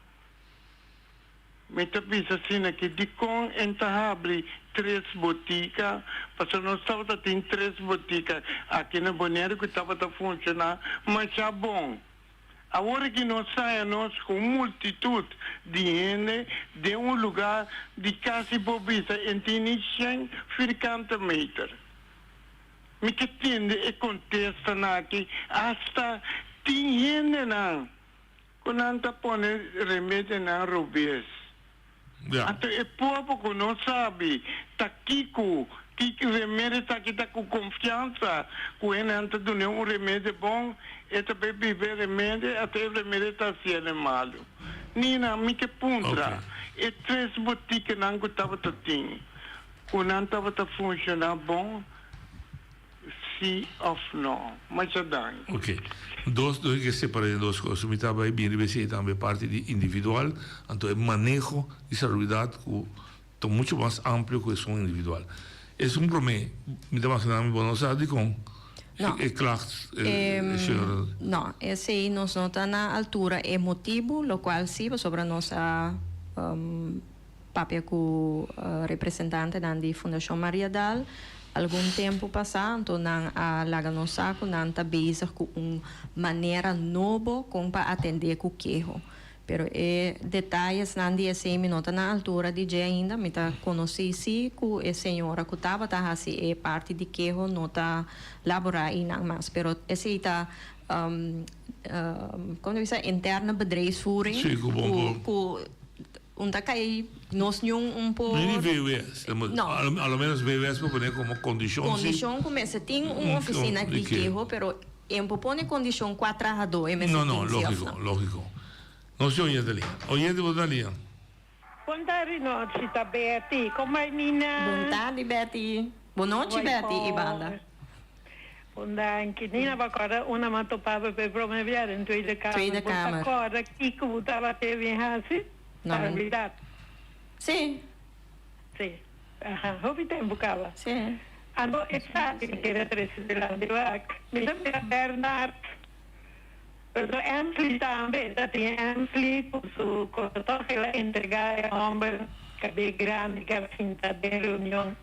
Mi ta bisa asina ke dikon en ta habri tres botika, pasobra nos tabata tin tres botika aki na Boneiru ku tabata funshoná masha bon. Awor ki nos haya nos ku un multitut di hende den un lugá di kasi por bisa en tin ni shen firkante meter. Mi ke tende e kontestanan aki, asta tin hendenan ku nan ta pone remedinan robes. Anto e pueblo ku no sabi ta kiko, ki remedi ta ki ta ku konfiansa ku hendenan ta dun'é un remedi bon, e ta bai biba e remedi, ata e remedi ta hasiel malu. Nina, mi ke puntra, e tres botikenan ku tabata tin, ku nan tabata funshoná bon? Si of no? Masha danki. Ok. Dos, nos ke separa den dos kos. Mi ta bai bin riba esei tambe parti di individual, anto e maneho di salubridat ku ta mucho mas amplio ku esun individual. Esun promé, mi ta magina mi bo no sa dikon No. e klacht e señora. No, esei nos no ta na altura e motibu, lokual si pasobra nos a Papia ku representantenan di Fundashon Mariadal algun tempu pasá, anto nan a laga nos sa ku nan ta bezig ku un manera nobo kon pa atendé ku keho. Pero e detayesnan di esei mi no ta na altura di dje ainda. Mi ta konosí sí ku e señora ku tabata hasi e parti di keho no ta laborá einan mas. Pero esei ta, kon ta bisa, interne bedrijfsvoering ku. Un ta kai nos niun un por. No ni VWS. No. A lo menos VWS por pone como condicion si. Condicion cu mester tin un oficina di keho, pero e por pone condicion cua trahador e mester tin si of no. No, no, logico, logico. Nos tin oyente liña. Oyente bo ta liña. Bon tardi nochi ta Betty. Con bai Nina? Bon tardi Betty. Bon nochi Betty y banda. Bon danki. Nina bo a corda una m'a topa bo p'e prome bia den Tweede Kamer. Tweede Kamer. Bo ta corda kico bo tabata e bin haci? No. Salubridad. Si. Si. Aha. Hopi tempo caba. Si. Anto esaki mi kere trece dilanti wak. Mi ta mira Bernard. Pero Emsley tambe ta tin Emsley cu su cosa toch el a entrega e homber cabe grandi cu a sinta den reunion.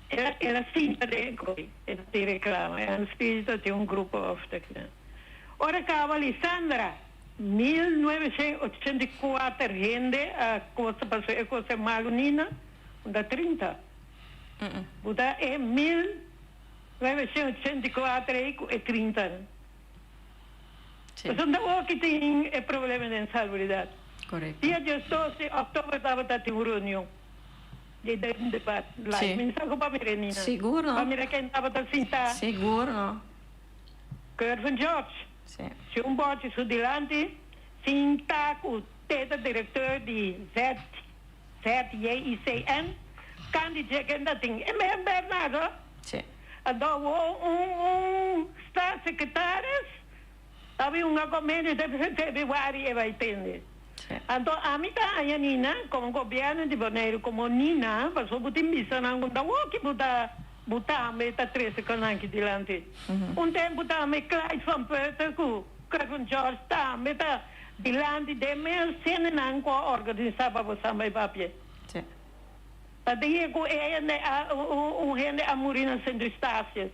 El a sinta den koe, e ta tin reclamo. E Anspirito ta tin un grupo of ta kina. Ora caba Lisandra, 1984 hende a cosa pasobra e cosa e malu Nina, un ta 30. Bu ta e 1984 ei cu e 30. Pasobra ta oki tin e problema den salubridad. Dia diesdos di october tabata tin un reunion. Di den debat live. Mi sa ku pa mira Nina. Sigur no. Pa mira ken tabata sinta. Sigur no. Curvin George. Si un bòchi su dilanti sinta ku te ta direkteur di Z ZJICN kan di dje ken ta tin. E men Bernardo. Anto awor un un staatssecretaris Tabi un a comende ta bisa tebe wari e bai tende. Anto ami ta haña Nina como gobierno di Boneiru como Nina pasobra bo tin bisa nan cu ta woki bo ta bo tambe ta trece konanki dilanti. Un tempo tambe Clyde van Putten cu Kevin George tambe ta dilanti den mes hendenan cu a organisa pa bo san bai papia. Ta dia cu e hende a un hende a muri na Sint Eustatius.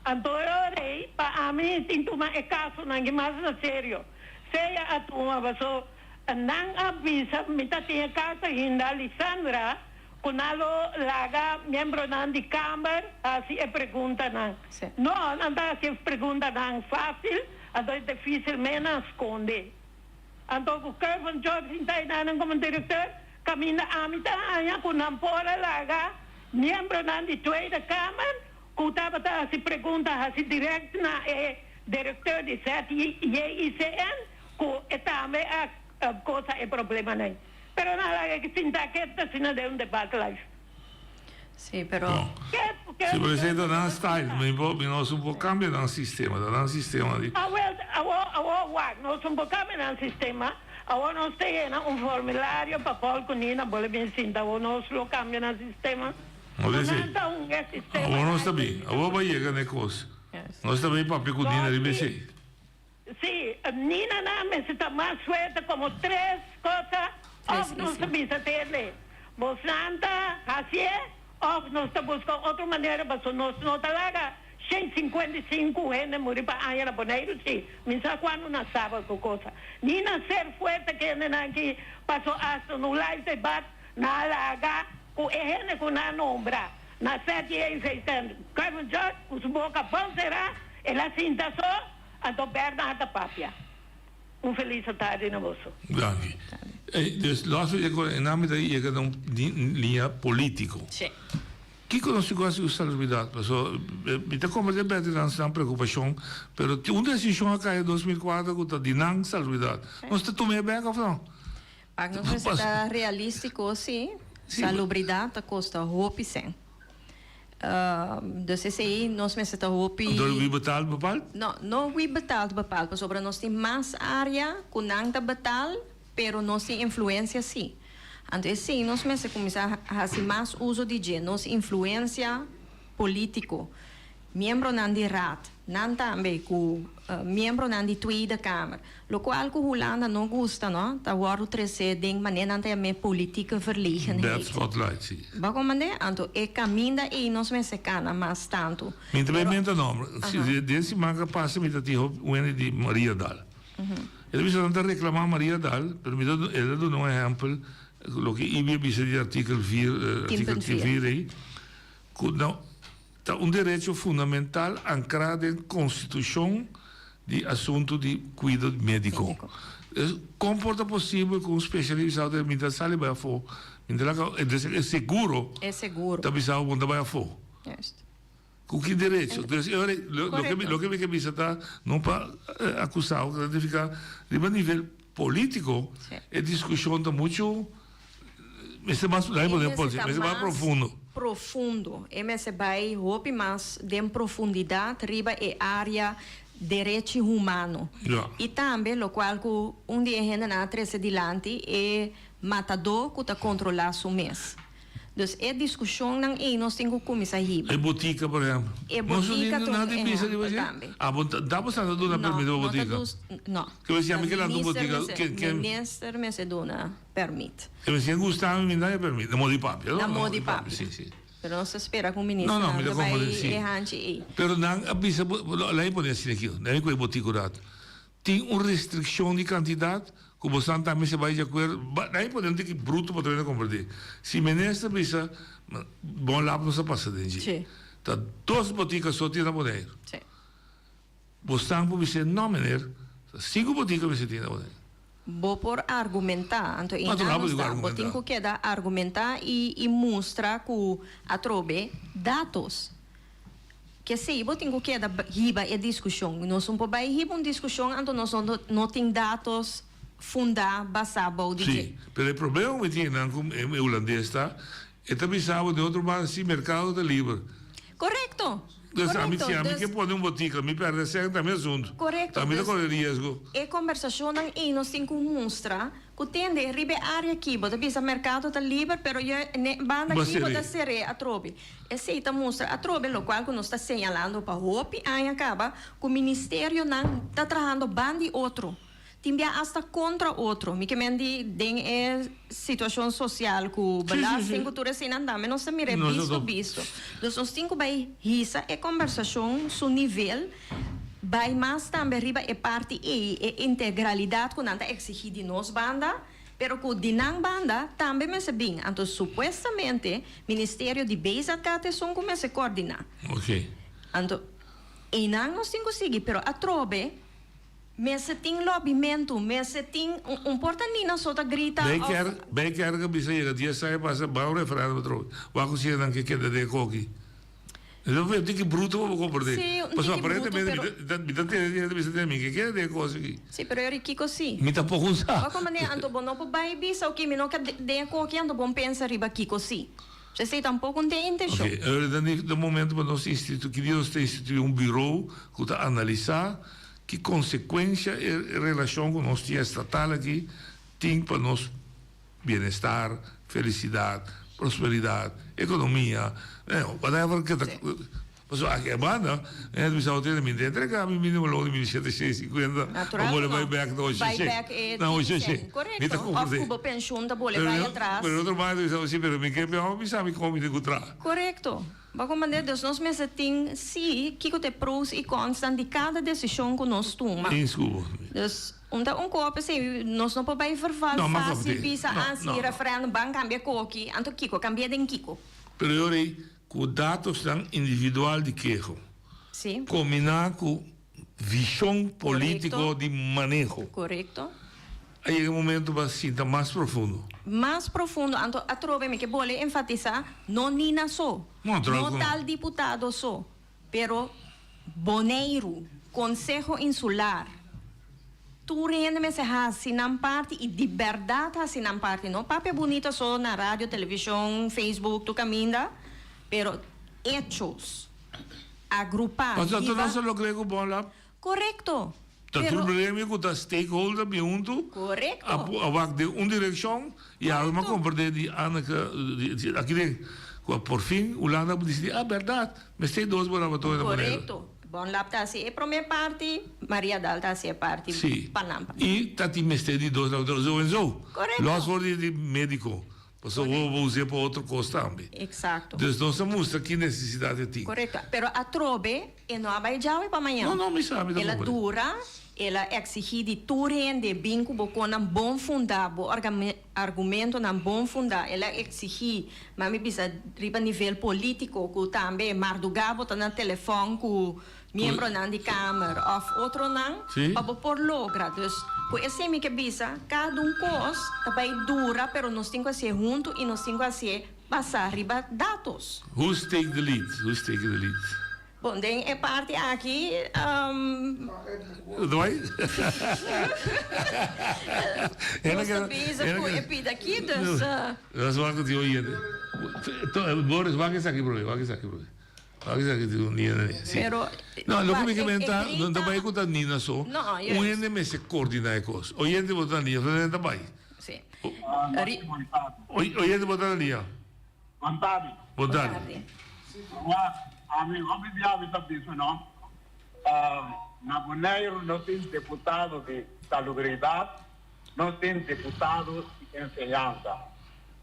Anto e ora ei pa ami tin tuma e kasonan ki mas na serio. Sea a tuma paso nan a bisa mi ta tin e karta hinda Lisandra ku nan lo laga miembronan di kamber hasi e preguntanan. No, nan ta hasi e preguntanan fasil, anto e difisil men nan skonde. Anto ku Kervin George sinta einan komo direkteur, kaminda ami ta haña ku nan por a laga miembronan di Tweede Kamer Ku tabata hasi pregunta hasi direct na e directeur di ZJICN ku e tambe a kosa e problemanan. Pero nan laga ki sinta ket asina den un debat live. Sí, pero. Ket ku ket Sí, ku pero esei ket ta ku nan ket style. sinta. Mi por, mi nos un por cambia nan sistema, ta nan sistema di. Awel, awor, awor wak, nos un por cambia nan sistema. Awor nos ta yena un formulario pa Paul ku Nina bole bin sinta. Awor nos lo cambia nan sistema. No Nan disi, ta un e sistema awor nos ta aki. bin, awor bo a yega na e kos. Nos ta bin papia ku Nina riba esei. Si, Nina nan mester ta mas fuerte komo tres cosa of nos ta bisa tende. Bosnan ta hasié of nos ta buska otro manera pasobra nos no ta laga. 155 hende muri pa aña na Boneiru si mi sa cuando nan saba cu cosa ni nan ser fuerte cu hendenan aki paso hasta un live debat nan a laga cu e hende cu nan a nombra na seti ei sei ten Kevin Judd cu su boca bon cera el a sinta so anto Bernard ta papia. Un felis atardi na boso. Danki. Dus los e con e nan mi ta yega na un liña politico. Sí. Kiko nos tin ku hasi ku salubridad? Paso mi ta komprende bète nan nan preokupashon, pero tin un desishon a kai den 2004 ku ta di nan salubridad. Nos ta tum'é bèk òf no? Pak nos mester ta realístiko sí, salubridad ta kosta hopi sèn. Dus esei nos mester ta hopi. Anto wie betaalt bepaalt? No, no wie betaalt bepaalt, pasobra nos tin mas área ku nan ta betaal, pero nos tin influensia sí. Anto esei nos mester kuminsá hasi mas uso di dje, nos influensia polítiko. Miembronan di Raad, nan tambe ku miembronan di Tweede Kamer. Lokual ku Hulanda no gusta no, ta wòrdu tresé den manera nan ta yam'é politieke verlegenheid. Bad spotlight, si. Bo komprendé? Anto e kaminda ei nos mester kana mas tantu. Mi ta bai menta nomber. Den siman ku a pasa mi ta tin hopi un hende di Mariadal. E ta bisa nan ta reklamá Mariadal, pero mi ta el a duna un ehèmpel loke Ibi a bisa di artikel vier, artikel vier ei, ku no. Ta un derecho fundamental ankrá den konstitushon di asuntu di kuido médiko. Kon por ta posibel ku un spesialista bisa bo mi ta sali bai afó, mi ta laga e seguro ta bisa bo bo no ta bai afó? Ku ki derecho? Entonces e ora loke mi ke bisa ta no pa akusá bo, ta nifiká riba nivel polítiko e diskushon ta muchu. Mester mas, laat me poner por, mester mas profundo. Profundo. E mester bai hopi mas den profundidad riba e area derechi humano. Ja. Y tambe locual cu un di e hendenan a trece dilanti, e matador cu ta controla su mes. Dus e discusionnan ey nos tin cu cuminsa hiba. E botica, por ehempel. E botica ta un ehempel tambe. Ah, bo ta bo sa duna permiso pa botica? No, Ke bo si ami ke lanta un botica, ken? Minister mester duna permit. Ke bo si a gusta mi, mi da e permit. Na modo di papia, no? Na modo di papia. Si, si. Pero nos ta spera cu ministernan ta bay e hanchi ey. Pero nan a bisa, laat mi pone asina aki, laat mi coge botica un rato. Tin un restriccion di cantidad cu bosan tambe se bay di acuerdo, nan e pone un tiki bruto pa trae na comprende. Si minister bisa, bon lap nos a pasa den dje. Ta dos botica so tin na Boneiru. Bosan por bisa no meneer, ta cinco botica mester tin na Boneiru. Bo por argumenta, anto e nan nos ta, bo tin cu keda argumenta y mustra cu atrobe datos. Kesey bo tin ku keda hiba e diskushon. Nos un por bai hiba un diskushon anto nos no tin datos fundá basá bou di dje. Sí, pero e problema ku mi tin einan ku e hulandes ta, e ta bisa bo den otro banda si merkado ta liber. Korekto! Dus ami si ami ke pone un botika mi pèrdè sèn ta mi asuntu. Korekto. Ta mi ta kore riesgo. E kombersashonnan ei nos tin ku mustra Ku tende riba e área aki bo ta bisa merkado ta liber pero ye ne banda aki bo ta ser'é atrobe. Esei ta mustra atrobe lokual ku nos ta señalando pa hopi aña kaba ku ministerionan ta trahando ban di otro. Tin bia asta kontra otro. Mi ke men di den e situashon sosial ku belasting ku tur eseinan tambe nos ta mira e bisto bisto. Dus nos tin ku bai hisa e kombersashon su nivel. Bai mas tambe riba e parti ei, e integralidad cu nan ta exigi di nos banda, pero cu di nan banda tambe mester bin. Anto supuestamente Ministerio di BZK ta esun cu mester coordina. Ok. Anto einan nos tin cu sigui, pero atrobe mester tin lobbymento, mester tin un por ta Nina so ta grita Bij of. kerk, bij kerk a bisa yega dies aña pasa, bai un referendum atrobe. Wak cu si nan ke keda den e koki. Eso fue un tiki bruto pa bo comprende. Sí, un Pasobra tiki bruto, aparentemente pero mi ta, mi ta tende di hende bisa den mi, ke kere den e kos aki? Sí, pero yori kiko sí. Mi tampoco un sa. Wak manera, anto bo no por bai bisa, oké, mi no ke den e koki, anto bon pensa riba kiko sí. Esei tampoco un tin intencion. Oké, ahora ta na momento pa nos institu, ki dia nos ta institui un bureau ku ta analisa ki consecuencia e relacion ku nos tin estatal aki tin pa nos Bienestar, felicidad, prosperidad, economia, whatever ke ta. Pasobra aki e banda, e hende bisa hotel mi ta entrega mi minimo loon di 1750 Natural pa bole ku bai no. bek na Bai 800. bek e Na tiki 800. sen. Mi ta Korekto. Òf komprendé. ku bo penshun ta bole Pero bai yo, atras. pero otro banda ta bisa, si, pero mi ke mi bisa mi kon mi tin ku traha. Korekto. Bo komprendé? Dus nos mester tin si kiko ta e pros i konsnan di kada desishon ku nos tuma. Eens ku bo. Dus un ta un kope si nos no por bai verval No, mas fásil kope. bisa No, ah si no, no. referèndum ban kambia koki, anto kiko? Kambia den kiko? Pero yo rei ku datosnan individual di keho. Si. Kombiná ku vishon polítiko Korekto. di maneho. Korekto. A yega e momento pa sinta mas profundo. Mas profundo, anto atrobe mi ke bole enfatisá, no Nina so, No, natural no ku no. tal diputado so, pero Boneiru, Konseho Insular, tur hende mester hasi nan parti i di bèrdat hasi nan parti, no papia bunito so na radio, televishon, Facebook, tur kaminda, pero hechos, agrupá, Pasobra tur hiba. nos a logr'é ku bon lap. Korekto. Ta Pero. tur gremio ku ta stakeholder bin huntu Korekto. a a wak den un direkshon i a alma komprendé di Anneke di aki den ku a por fin Hulanda a disidí ah bèrdat mester dos bo laboratorio na Boneiru. Korekto. Bonlab ta hasi e promé parti, Maria Daal ta hasi e parti Sí. pa nan. I ta tin mester di dos laboratorio zo en zo. Korekto. Lòs for di di médiko. Pasobra bo bo us'é pa otro kos tambe. Eksakto. Dus nos a mustra ki nesesidat e tin. Korekto. Pero atrobe e no a bai djawe pa mañan. No, no, mi sa, mi ta El a komprende. dura, el a eksigí di tur hende bin ku bo konnan bon fundá, bo argumentonan bon fundá. El a eksigí, ma mi bisa riba nivel polítiko ku tambe mardugá bo ta na telefòn ku miembronan di Kamer òf otronan Sí. pa bo por logra. Dus ku esei mi ke bisa, kada un kos ta bai dura pero nos tin ku hasié huntu i nos tin ku hasié basá riba datos. Who's take the lead? Who's taking the lead? Bon, den e parti aki, Doai? nos ta bezig ku e pida aki, dus. Nos wak ku tin oyente. Boris, wak esaki promé, wak esaki promé. Pero, No, loke mi e ke menta, no ta grita. bai ku ta Nina so. No, Un juist. hende mester koordiná e kos. Oyente bo ta na liña, otro hende ta bai. Sí. Ri. Oyente bo ta na liña. Bon tardi. Bon tardi. Wak, ami hopi bia mi ta bisa no, na Boneiru no tin deputado di salubridat, no tin deputado di enseñansa.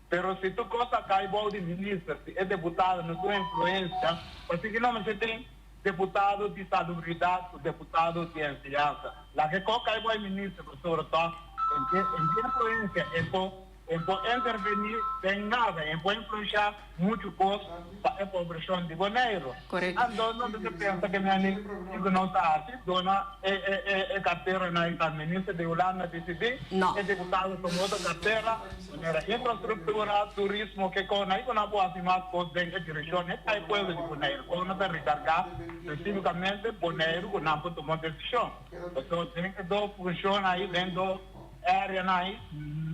Pero si tur cos a cay bou di minister, si e deputado no tin influencia, pasobra no mester tin deputado di salubridad cu deputado di enseñansa. Laga e cos cay bou e minister pasobra toch en tin influencia, e por e por interveni den nada, e por influencia mucho cos pa e poblacion di Boneiru. Anto no mester pensa ke meni kico nos ta haci, duna e e e cartera na e minister di Hulanda dicidi, e deputado tuma otro cartera. Manera infrastruktura, turismo, ke kon ei ku nan por hasi mas kos den e direkshon ei pa e pueblo di Boneiru. Kon nan ta rekargá spesífikamente Boneiru ku nan por tuma desishon. Pasobra den e dos funshon ei, den dos áreanan ei,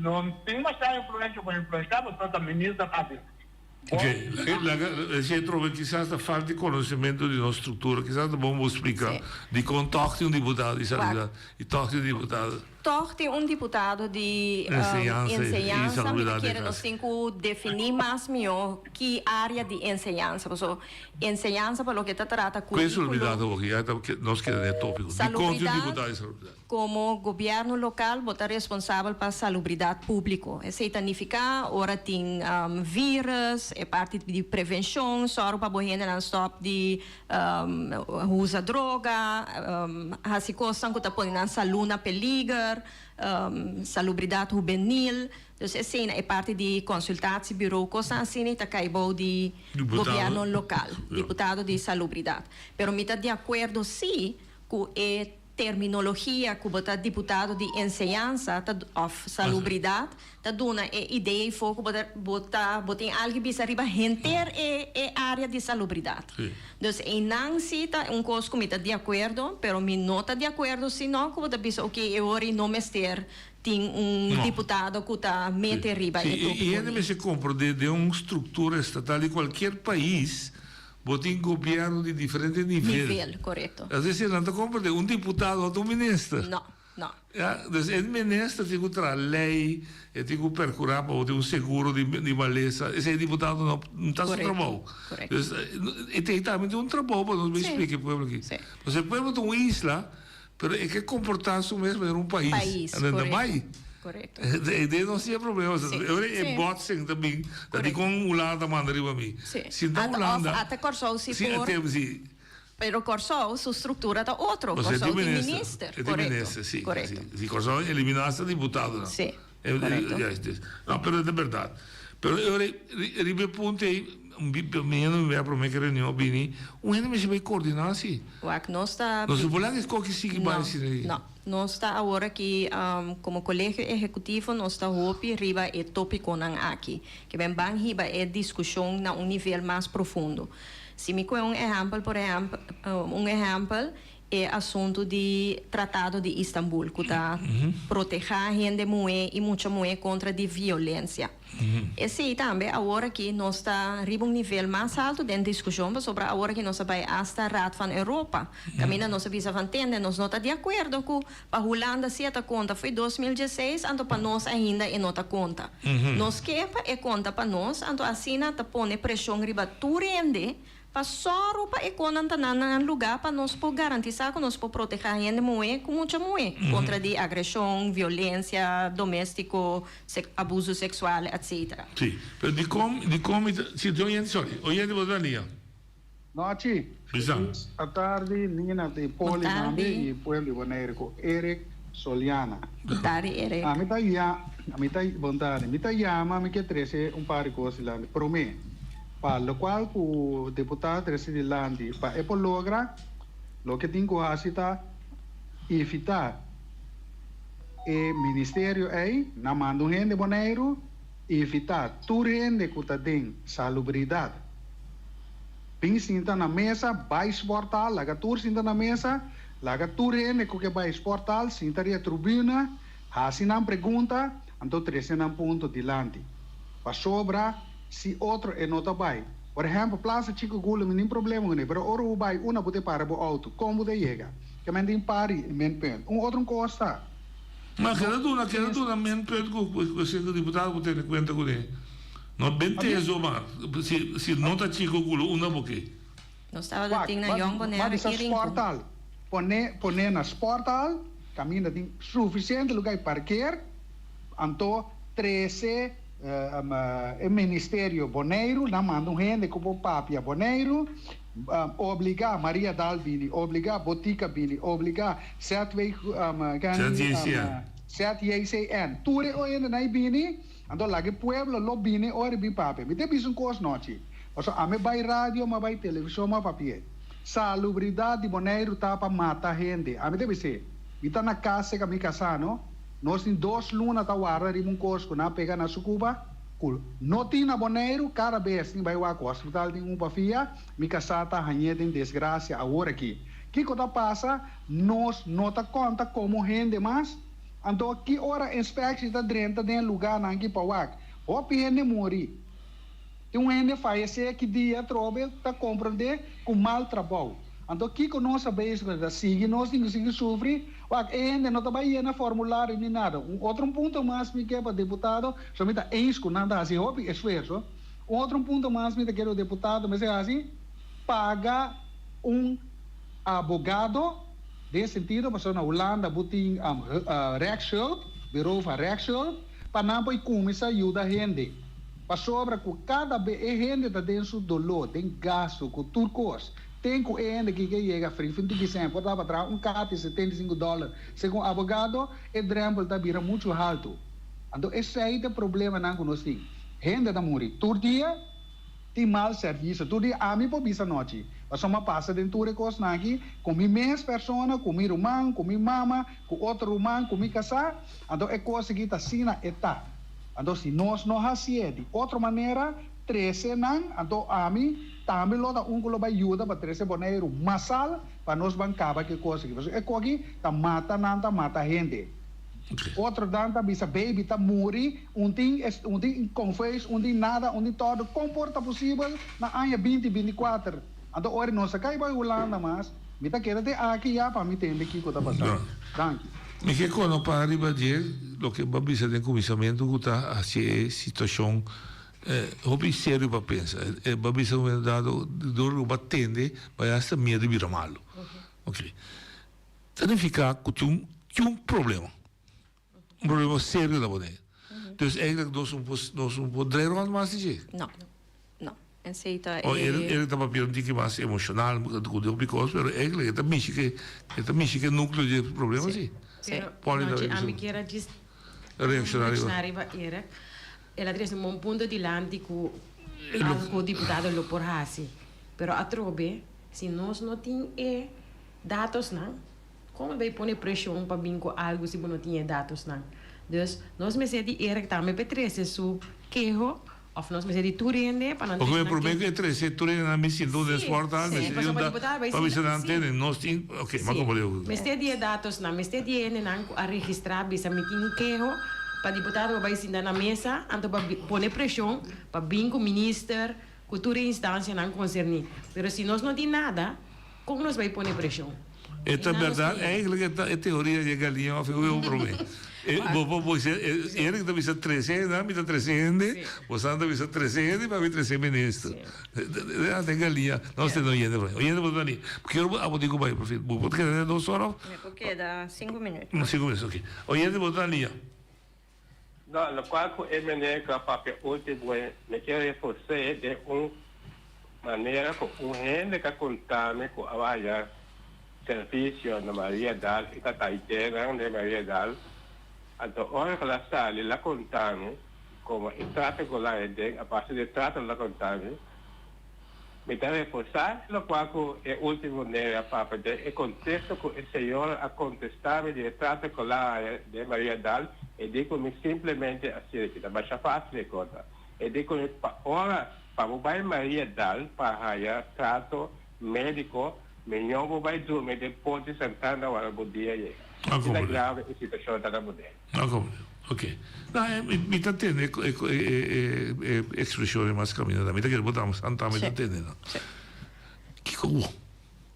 no tin masha influensha ku influenshá pasobra ta minister a disidí. Ok, laga esei trobe kisas ta falta di konosementu di nos struktura, kisas ta bon bo splika dikon tòg tin un diputado di salubridad i tòg tin un diputado. Tòg tin un diputado di enseñansa, mi ta kere nos tin ku definí mas mihó ki área di enseñansa, pasobra enseñansa pa loke ta trata Kue kuríkulo. salubridad awor ki ya nos keda den e tópiko, dikon tin un diputado di salubridad? Komo gobièrnu lokal bo ta responsabel pa salubridat públiko. Esei ta nifiká ora tin vírùs, e parti di prevenshon, sòru pa bo hendenan stòp di usa droga, hasi kosnan ku ta pone nan salú na peliger, salubridat hubenil. Dus esei na e parti di konsultatiebureau, kosnan asina ta kai bou di gobièrnu lokal, diputado di salubridat. Pero mi ta di akuerdo sí ku e Terminologia ku bo ta diputado di enseñansa ta òf salubridat ta duna e idea i fo ku bo ta bo ta bo tin algu bisa riba henter e e área di salubridat. Dus einan si ta un kos ku mi ta di akuerdo, pero mi no ta di akuerdo si no ku bo ta bisa oke e ora ei no mester tin un diputado ku ta mete riba e Sí, i tópiko hende ei. mester komprondé den un struktura estatal di kualkier pais Bo tin gobierno di diferente nivel. Nivel, korekto. Es decir, nan ta comprende, un diputado no ta un minister. No. No. Ja, dus e minister tin ku traha lei, e tin ku perkurá pa bo tin un seguro di di malesa. Esei diputado no no ta su trabou. Dus e tin tambe tin un trabou pa nos bin splika e pueblo aki. Pasobra e pueblo ta un isla, pero e ke komportá su mes manera un pais. Pais, Anto korekto. bai. Korekto. E den nos tin e problema. Sí, Ora e sí. botsing ta bin, ta dikon Hulanda ta manda riba mi. Sí. Si ta Ata of Hulanda. ata Kòrsou si Sí, por. ate sí. Pero Kòrsou su struktura ta otro. Pasobra e Kòrsou tin tin minister. minister. E tin Korekto. minister, sí. Korekto. Sí, sí, Kòrsou a eliminá hasta diputadonan. Sí, korekto. Juist, dus. No, pero ta bèrdat. Pero e ora riba e punto ei, mi hende mi bia promé ku e reunion a bini, un hende mester bai koordiná si. Wak, nos ta. Nos no por laga e koki sigui bai No, asina ei. no. Nos ta awor aki, komo Kolegio Ehekutivo nos ta hopi riba e tópikonan aki. Ke ben ban hiba e diskushon na un nivel mas profundo. Si mi kohe un ehèmpel, por ehèmpel, un ehèmpel, e asuntu di Tratado di Istanbul ku ta protehá hende muhé i mucha muhé kontra di violensia. Esei tambe awor aki nos ta riba un nivel mas haltu den diskushon pasobra awor aki nos a bai asta Raad van Europa kaminda nos a bisa van tende nos no ta di akuerdo ku pa Hulanda si e ta konta fo'i 2016 anto pa nos ainda e no ta konta. Nos ke pa e konta pa nos anto asina ta pone preshon riba tur hende Pa sòru pa e konan ta na nan lugá pa nos por garantisá ku nos por protehá hende muhé ku mucha muhé kontra di agreshon, violensia doméstiko, abuso seksual, etc. Sí, pero dikon, dikon mi ta, si tin oyente, sorry, oyente bo ta lia. Nochi. Bisa. Feliz atardi Nina di Poli Bon tambe tardi. y pueblo di Bonaire cu Eric Soliana. Bon tardi Eric. Ami ta ya, mi ta, bon tardi. Mi ta yama, mi ke trece un par di cos dilanti. Prome, Pa locual cu deputado trece dilanti pa e por logra, loke tin cu haci ta invita e ministerio ey na manda un hende Boneiru, invita tur hende cu ta den salubridad bin sinta na mesa, bay sporthal, laga tur sinta na mesa, laga tur hende cu ke bay sporthal sinta riba tribuna, haci nan pregunta, anto trece nan punto dilanti. Pasobra si otro e no ta bai. Por ehempel, Plaza Chico Gula mi nin problema cu ne, pero ora bo bai una bo ta para bo auto, con bo ta yega? Ke men tin pari e minpunt. Un otro cos ta. Ma keda duna, keda duna minpunt cu cu esei cu diputado por tene cuenta cu ne. No ben teso ma si si no ta Chico Gula unda bo ke. Nos tabata Wak, tin na ba Jong ba Bonaire bisa y Rincon. Sporthal. Pone pone na Sporthal caminda tin suficiente lugar y parkeer, anto trece E ministerio Boneiru nan manda un hende ku por papia Boneiru, obligá Maria Daal bini, obligá Botica bini, obligá ZW, ZJCN, tur e hendenan ei bini, anto laga e pueblo lo bini ora e bin papia. Mi ta bisa un kos nochi, pasobra ami bai radio, mi a bai televishon, mi a papi'é. Salubridat di Boneiru ta pa mata hende. Ami ta bis'é, mi ta na kas serka mi kasá no. Nos tin dos luna ta warda riba un kos ku nan a pega na Sucuba ku no tin na Boneiru, kada bes tin bai wak ku hospital tin un pafia, mi kasá ta hañ'é den desgrasia awor aki. Kiko ta pasa? Nos no ta konta komo hende mas? Anto ki ora inspektie ta drenta den e lugánan aki pa wak? Hopi hende muri. Tin un hende fayesé ki dia atrobe ta komprondé ku mal trabou. Anto kiko nos a bezig ku ta sigui nos tin ku sigui sufri? Wak, e hende no ta bai yena formulario ni nada. Un otro un punto mas mi ke pa diputado, so mi ta eens ku nan ta hasi hopi esfuerso. Un otro un punto mas mi ta kere ku diputado mester hasi, paga un abogado den sentido pasobra na Hulanda bo tin rechtshulp, bureau van rechtshulp, pa nan por kuminsá yuda hende. Pasobra ku kada be e hende ta den su doló, den gastu, ku tur kos, ten ku e hende ki ke yega fri fin tiki sen por tabata traha un kati 75 dòler, segun abogado, e drèmpel ta bira muchu haltu. Anto esei ta e problemanan ku nos tin. Hende ta muri tur dia, tin mal sèrvisio tur dia. Ami por bisa anochi, pasobra mi a pasa den tur e kosnan aki ku mi mes persona, ku mi ruman, ku mi mama, ku otro ruman, ku mi kasá. Anto e kos aki ta asina e ta. Anto si nos no hasié di otro manera, trese nan, anto ami tambe lo ta un ku lo bai yuda pa trese Boneiru masal pa nos ban kaba ku e kos aki. Pasobra e kos aki ta mata nan, ta mata hende. Otro dan ta bisa baby ta muri, un tin un tin konfeis, un tin nada, un tin todo. Kon por ta posibel na aña binti 24? Anto ora nos a kai bai Hulanda mas, mi ta keda te aki ya pa mi tende kiko ta pasando. Danki. Mi ke kono pa riba dje loke bo a bisa den kuminsamentu ku ta hasi e situashon hopi serio pa pensa. Bo a bisa un momento dado dor ku bo a tende bo a hasta miedu bira malu. Ok. Ta nifiká ku tin un problema. Un problema serio ta pone. Dus eigenlijk nos no por nos no por draai rond mas di dje. No, no. Esey ta e. Eric ta papia un tiki mas emocional cu di hopi cos, pero eigenlijk e ta mishi ke e ta mishi ke nucleo di e problema si. Pero Nochi ami kier a djis reacciona riba. Riba Eric. El a trece un bon punto dilanti cu algo cu diputado lo por haci. Pero atrobe si nos no tin e datosnan. Kon bo bay pone preshon pa bin ku algu si bo no tin e datosnan? Dus, nos mester di Eric tambe p'e trese su keho òf nos mester di tur hende pa nan Pasobra trese e nan promé keho. ku e trese tur hende nan bin sinta un despuerta Sí, mester di un pasobra da diputado bay pa bisa sinta, nan sí. tene nos tin ok Sí, ma komprende ku. mester di e datosnan, mester di e hendenan ku a registrá bisa mi tin un keho pa diputado bo bay sinta na mesa anto pa pone preshon pa bin ku minister ku tur e instansianan konserní. Pero si nos no tin nada. Kon nos bai pone preshon? E ta berdad, eigenlijk e ta e teoria di e galiña of e huevo prome. E bo por bo bisa Eric ta bisa trece hende, mi ta trece hende, bosan ta bisa trece hende pa mi trece minister. Ta e galiña, nos tene oyente por ahi. Oyente bo ta ni, kier bo abo tin ku bai por fin? Bo por keda den dos ora of? Mi por keda sinku minuut. Sinku minuut, ok. Oyente bo ta liña. No, locual cu e meneer cu a papia ultimo me kier reforcé den un manera cu un hende ca contami cu a haya servicio na Mariadal y ta taiternan den Mariadal, anto ora cu el a sali el a contami como e trato cu el a haya den a base di e trato el a contami. Mi ta reforsá lokual ku e último nere a papia den e konteksto ku e señora a kontestá mi di e trato ku el a haña den Mariadal, e di ku mi simplemente a sirbi. Ta masha fásil e konta. E di ku mi pa ora pa bo bai Mariadal pa haña trato médiko, miñó bo bai drumi den Ponte Santana ora bo dia yega. Asina grave e situashon ta na Boneiru. No comprende. Ok. No, e, mi, mi ta tende e, e, e, e, e expresiones mas caminda. Mi ta kere bo tam, santa mi ta tende no. Kiko bo?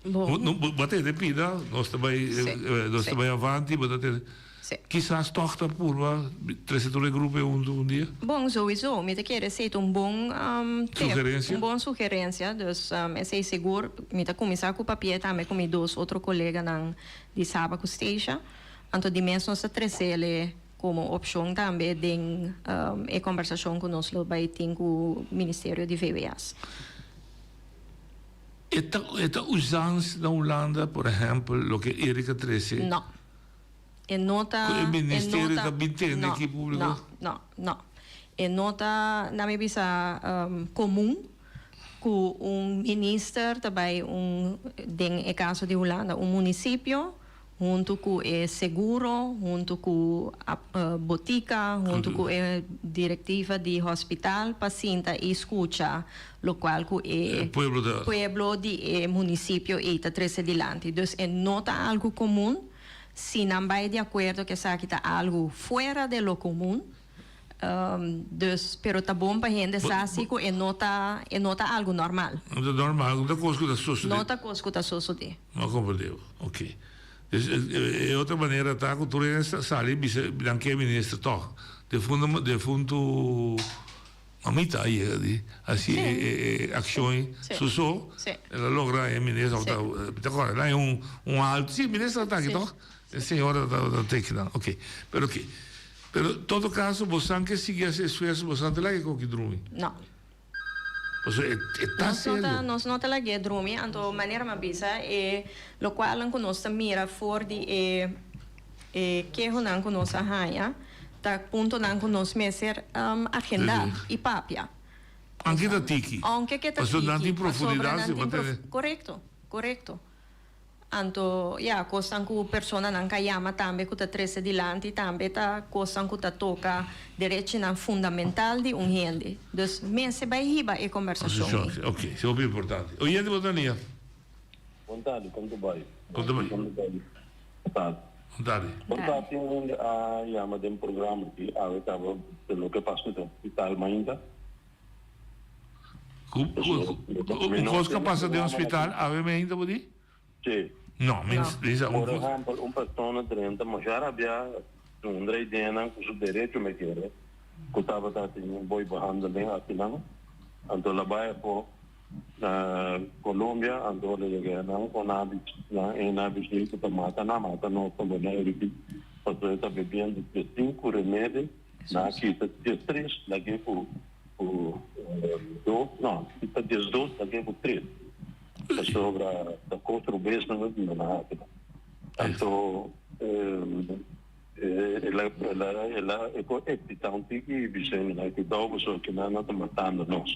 Bo. No, bo, bo tende pida, nos ta bai, Sí. eh, nos ta Sí. bai avanti, bo ta tende. Sí. Kisas toch ta purba trece tur e grupo hunto un dia? Bon, sowieso. Mi ta kere esei ta un bon um, tip. Sugerencia? Un bon sugerencia. Dus um, esei sigur mi ta cuminsa cu papia tambe cu mi dos otro coleganan di Saba cu Stacia. Anto di mes nos ta tresele komo opshon tambe den e kombersashon ku nos lo bai tin ku Ministerio di VWS. E ta e ta usans na Hulanda por ehèmpel loke Eric a trese? No. E no ta Ku e e no ministerio ta ta bin tende no aki públiko? no no no. E no ta na mi bisa komun ku un minister ta bai un den e kaso di Hulanda un munisipio Huntu ku e seguro, huntu ku botika, huntu ku e direktiva di hospital pa sinta i skucha lokual ku e pueblo di e munisipio ei ta trese dilanti. Dus e no ta algu komun. Si nan bai di akuerdo ku esaki ta algu fuera de lo komun, dus pero ta bon pa hende sa si ku e no ta e no ta algu normal. No ta normal, no ta kos ku ta sosodé. No ta kos ku ta sosodé. No a comprende bo. Ok. Dus e otro manera ta ku tur hende sa sali bisa nan ke minister tòg. Defunto defunto mamita a yega di hasi e e e akshon su so. El a logra e minister òf ta mi ta kòrda el a haña un un alto si minister ta aki tòg. E señora ta ta teken ok. Pero ok. Pero todo kaso bosan ke sigui hasi esfuerso bosan ta laga e koki drumi. No. Pasobra e e ta Nos no ta serio. nos no ta lag'é drumi, anto manera mi a bisa e lokualnan ku nos ta mira for di e e kehonan ku nos a haña ta puntonan ku nos mester agendá i papia. Aunke ta tiki. Aunke ke ta Pasobra nan tiki, tin pasobra profundidat nan si tin bo prof tene. korekto, korekto. Anto, ya, kosnan ku personanan ka yama tambe ku ta trese dilanti tambe ta kosnan ku ta toka derechinan fundamental di un hende. Dus mester bai hiba e kombersashon ei. Ok, esei hopi importante. Oyente bo ta nia? Bon tardi, kon ta bai? Kon ta bai? Kon ta bai? Bon tardi. Bon tardi. Bon tardi, tin un hende a yama den programa aki awe kaba de loke pasa ku hospital mainta. Un kos ku a pasa den hospital awe mainta bo di? Sí. No, mi sa un Por ehempel, un persona drenta masha rabia dundra ideanan cu su derecho me kere cu tabata tin un boy behandeling akinan, anto la bay afo na Colombia, anto la yega nan con nan nan e nan bishi cu ta mata nan, mata nos ta Bonaire aki, pasobra e ta bebiendo diescinco remedi, nan a kita diestres lag'e cu cu dos, no, kita diesdos lag'e cu tres. Pasobra ta cos robes nan a duna nan aki. Anto el a el a el a e por excita un tiki y bisa nan cuidao pasobra kinan nan ta matando nos.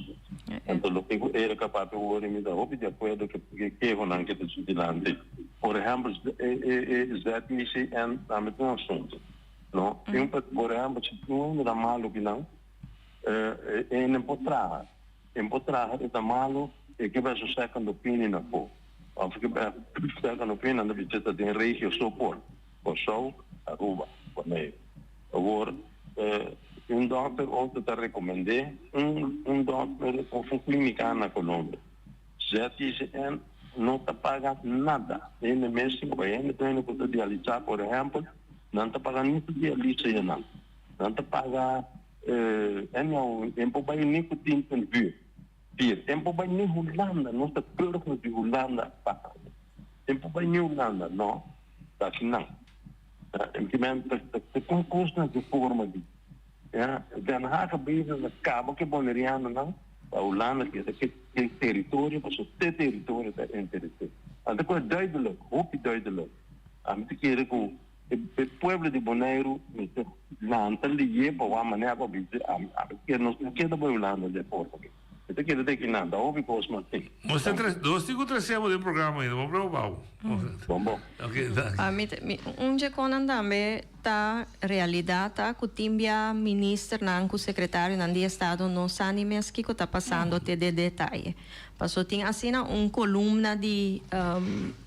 Anto loke cu era capaz di hoor mi ta hopi di acuerdo cu e kehonan cu ta su dilanti. Por ehempel e e ZICN tambe ta un asunto no. Tin un por ehempel si tin un hende ta malo kinan e no por traha. E por traha e ta malo, e ke bai su second opinion afo. Of ke bai second opinion nan ta bisa ta den regio so por, Kòrsou, Aruba, Boneiru. Awor un dòkter otro ta rekomend'é un un dòkter of un klínika na Colombia. ZICN no ta paga nada. Hende mes tin ku bai. Hende ku hende ku ta dialisá por ehèmpel, nan ta paga ni su dialisa ya nan. Nan ta paga. Anyhow, en por bai ni ku tin en vuur. Vier. En por bai ni Hulanda, nos ta burgers di Hulanda pa. En por bai ni Hulanda, no. Ta asina. En ki men ta ta kon kosnan di forma di. Ya, Den Haag a bezig na kaba ku e bonerianonan pa Hulanda keda ke ke teritorio pasobra te teritorio ta interes'é. Anto ku e duidelijk, hopi duidelijk. Ami ta kere ku. E pueblo di Boneiru mester lanta liye pa wak manera pa bisa ami ami kier nos no keda bai Hulanda den forma aki. Mi ta keda te kinan ta hopi kos mas tin. Nos ta tres, nos tin ku trese bo den programa ainda, bo preocupa bo. Bon bon. Ok, danki. A mi ta, mi, un dje konan tambe ta realidat ta ku tin bia ministernan ku sekretarionan di estado no sa ni mes kiko ta pasando te den detaye. Paso tin asina un columna di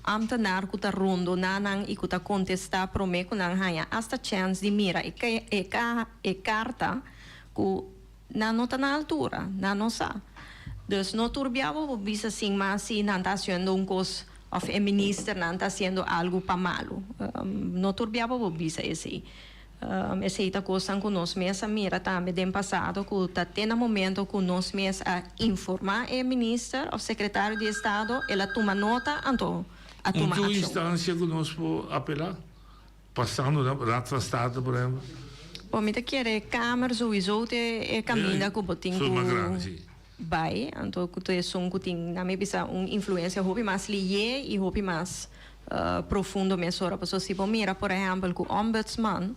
ambtenaar cu ta rondona nan y cu ta contesta prome cu nan haya hasta chens di mira e e carta cu nan no ta na altura, nan no sa. Dus no tur bia bo por bisa sin mas si nan ta haciendo un cos of e ministernan ta haciendo algo pa malo. No tur bia bo por bisa esey. Esei ta kosnan ku nos mes a mira tambe den pasado ku ta te na momento ku nos mes a informá e minister òf sekretario di estado, el a tuma nota anto a tuma Un akshon. instansia ku nos por apelá, pasando na Raad van State por ehempel? Bo mi ta kere Kamer souiso te e kaminda ku bo tin ku bai, anto ku ta esun ku tin na mi bisa un influensia hopi mas liye i hopi mas profundo mesora. Pasobra si bo mira por ehempel ku Ombudsman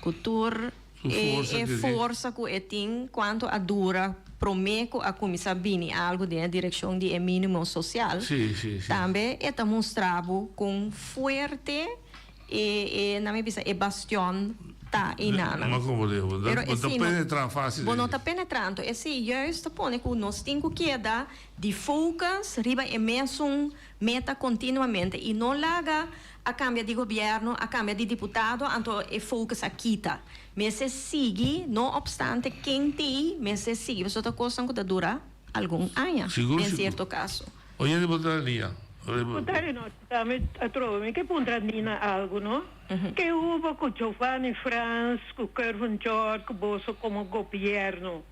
ku tur e e forsa ku e tin kuantu a dura prome ku a kuminsá bini algu den e direkshon di e minimo sosial, tambe e ta mustra bo kon fuerte e e nan mi bisa e bastion ta einanan. Pero e si no bo no ta penetra anto e si juist ta pone ku nos tin ku keda di focus riba e mesun meta continuamente y no laga a cambia di gobierno, a cambia di diputado, anto e focus a kita. Mester sigui, no obstante ken t'ey, mester sigui, pasobra ta cosnan cu ta dura algun aña, den cierto caso. Oye di bo ta lia. Puntra no, tambe atrobe mi ke puntra Nina algo no. Ke hubo cu Giovanni Frans, cu Kervin George, cu boso como gobierno?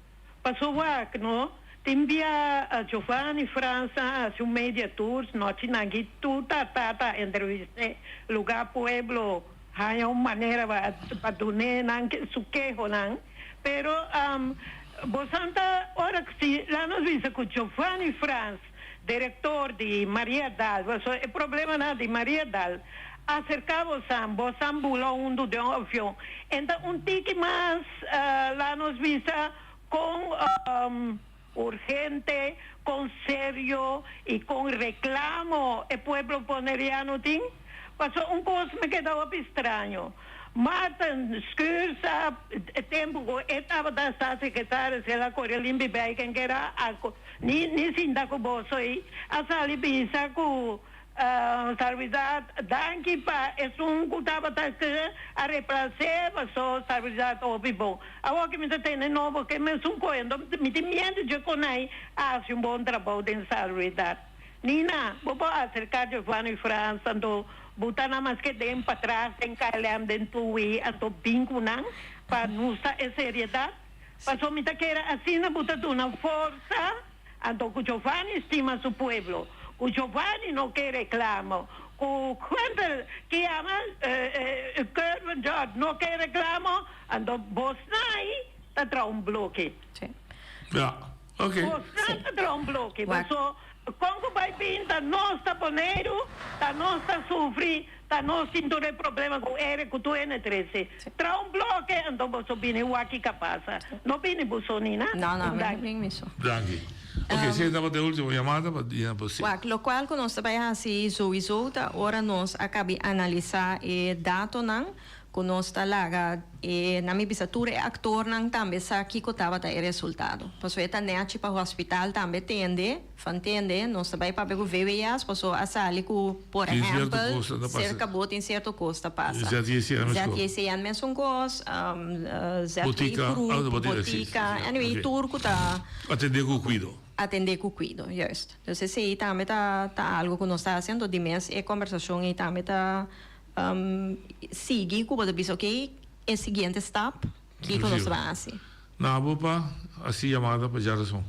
Paso wak no, tin bia Giovanni Frans a haci un media tours nochi nan ki tur ta ta ta entrevist'e lugar pueblo haña un manera pa pa dun'e nan su kehonan pero bosan ta ora si la nos bisa cu Giovanni Frans director di Maria Dal paso e problemanan di Maria Dal acerca bosan bosan bula hundu den un avion enta un tiki mas la nos bisa con urgente con serio y con reclamo e pueblo boneriano tin paso un cos me keda hopi straño Maarten Schuurs a e tempo cu e tabata staatssecretaris el a core limpi bay ken kera a Ni ni sinta ku boso ei a sali bisa ku Salubridad danki pa esun ku tabata ke a replase paso Salubridad hopi bon. Awor ke mi ta tene nobo ke mesun koe enton mi tin miedu dje konai a hasi un bon trabou den Salubridad. Nina, bo por aserká Giovanni Frans anto buta nan maske den patras den KLM den Tui anto bin ku nan pa nusa e seriedat. Paso mi ta kere asina bo ta duna forsa anto ku Giovanni stima su pueblo, ku Giovanni no ke reklamo, ku Guenther ki yama Kerwin George no ke reklamo, anto bosnan ta traha un bloke. Ja, ok. Bosnan ta traha un bloke, paso kon ku bai bin ta nos ta Boneiru, ta nos ta sufri. Ta nos tin tur e problema cu ere cu tur ene trece. Traha un bloke anto boso bini wak ki ka pasa. No bini bo so Nina. No, no, mi no bini mi so. Danki. Ok, si tabata e ultimo yamada pa Dina por si. Wak, locual cu nos ta bay haci souiso ta ora nos a cabi analisa e datonan cu nos ta laga e, nan mi bisa tur e actornan tambe sa kico tabata e resultado. Pasobra e ta nechi pa hospital tambe tende. Van tende, nos ta bai papia ku VWS paso a sali ku, por Tin cierto ehempel, cos ta pasa. serka bo tin cierto cos ta pasa. ZJCN mes cos. ZJCN mesun cos, ZW Botica, Groep, ah, botica, si, si, botica, si, anyway, ok. tur ku ta. Atende ku kuido. Atende ku kuido, juist. Dus esei tambe ta ta algo ku nos ta hasi, anto di mes e kombersashon ei tambe ta sigui ku bo ta bisa ok, e siguiente stap Kiko nos ta hasi? Na bo pa hasi yamada pa djarason.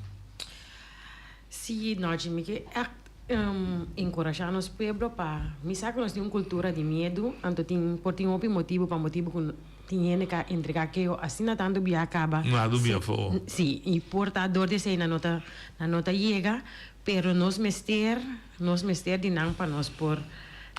Sí, nochi mi ke ègt enkurashá nos pueblo pa mi sa ku nos tin un kultura di miedu, anto tin por tin hopi motibu pa motibu ku tin hende ka entregá keo asina tantu bia kaba. Na du bia afó. Sí, i por ta dor di esei nan no ta nan no ta yega, pero nos mester nos mester di nan pa nos por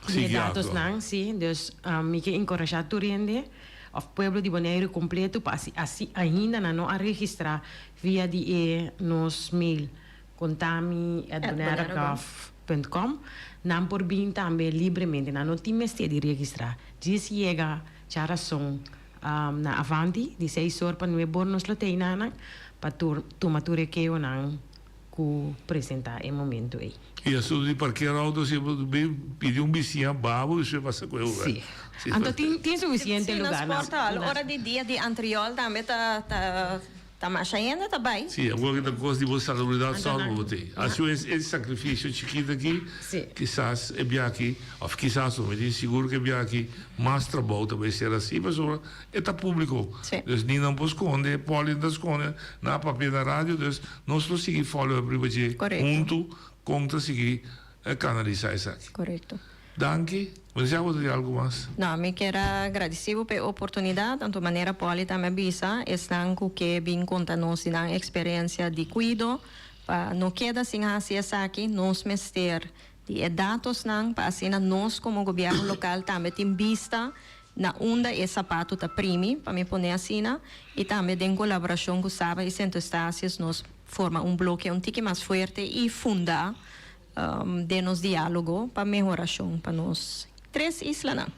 tin e datosnan, sí, dus mi ke enkurashá tur hende. Of pueblo di Boneiru kompleto pa asi asi ainda nan no a registrá via di e nos mail kontami at bonairagov punt com nan por bin tambe libremente nan no tin mester di registrá djis yega djarason na avanti di seis or pa nuebe or nos lo tei nanan pa tur tuma tur e keonan ku presentá e momento ei. E asuntu di parkeer auto si bo bin pidi un bisiña babo y usted pasa cu e lugar. Si. Anto tin tin suficiente Si, nos lugar na. por ta. Ora di dia di antriol tambe ta ta ta masha hende ta bay. Si, awor ki ta cos di bo salubridad Anto sòrg nan. bo tin. Así es e sacrificio chikito aki, Si. kisas e bia aki, of kisas no, mi tin sigur cu e bia aki mas trabou ta bay ser así pasobra E ta publico. Sí. Dus ni nan por sconde, Polly no ta sconde, nan a papia na radio, dus nos lo sigui follow up riba dje Correcto. hunto con ta sigui canalisa esaki. Correcto. Danki. Bo desea bo ta di algo mas? No, mi kier a gradici bo pa e oportunidad, tanto manera Polly tambe a bisa, esnan cu ke bin conta nos di nan experiencia di cuido, pa no keda sin haci esaki, nos mester di e datosnan pa asina nos como gobierno local tambe tin bista na unda e sapato ta primi, pa mi pone asina, y tambe den colaboracion cu Saba y Sint Eustatius nos forma un bloke un tiki mas fuerte y funda den nos dialogo pa mehoracion pa nos tres islanan.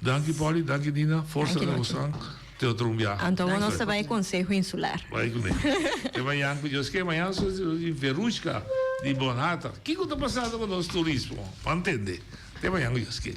Danki Polly, danki Nina, forsa Danki na Nochi. bosan te otro un biaha. Anto awor nos ta bai Conseho Insular. Bai cu ne. Te mañan cu Dios ke, mañan so di Verushka di Bonhata. Kico ta pasando cu nos turismo? Mantende. Te mañan cu Dios ke.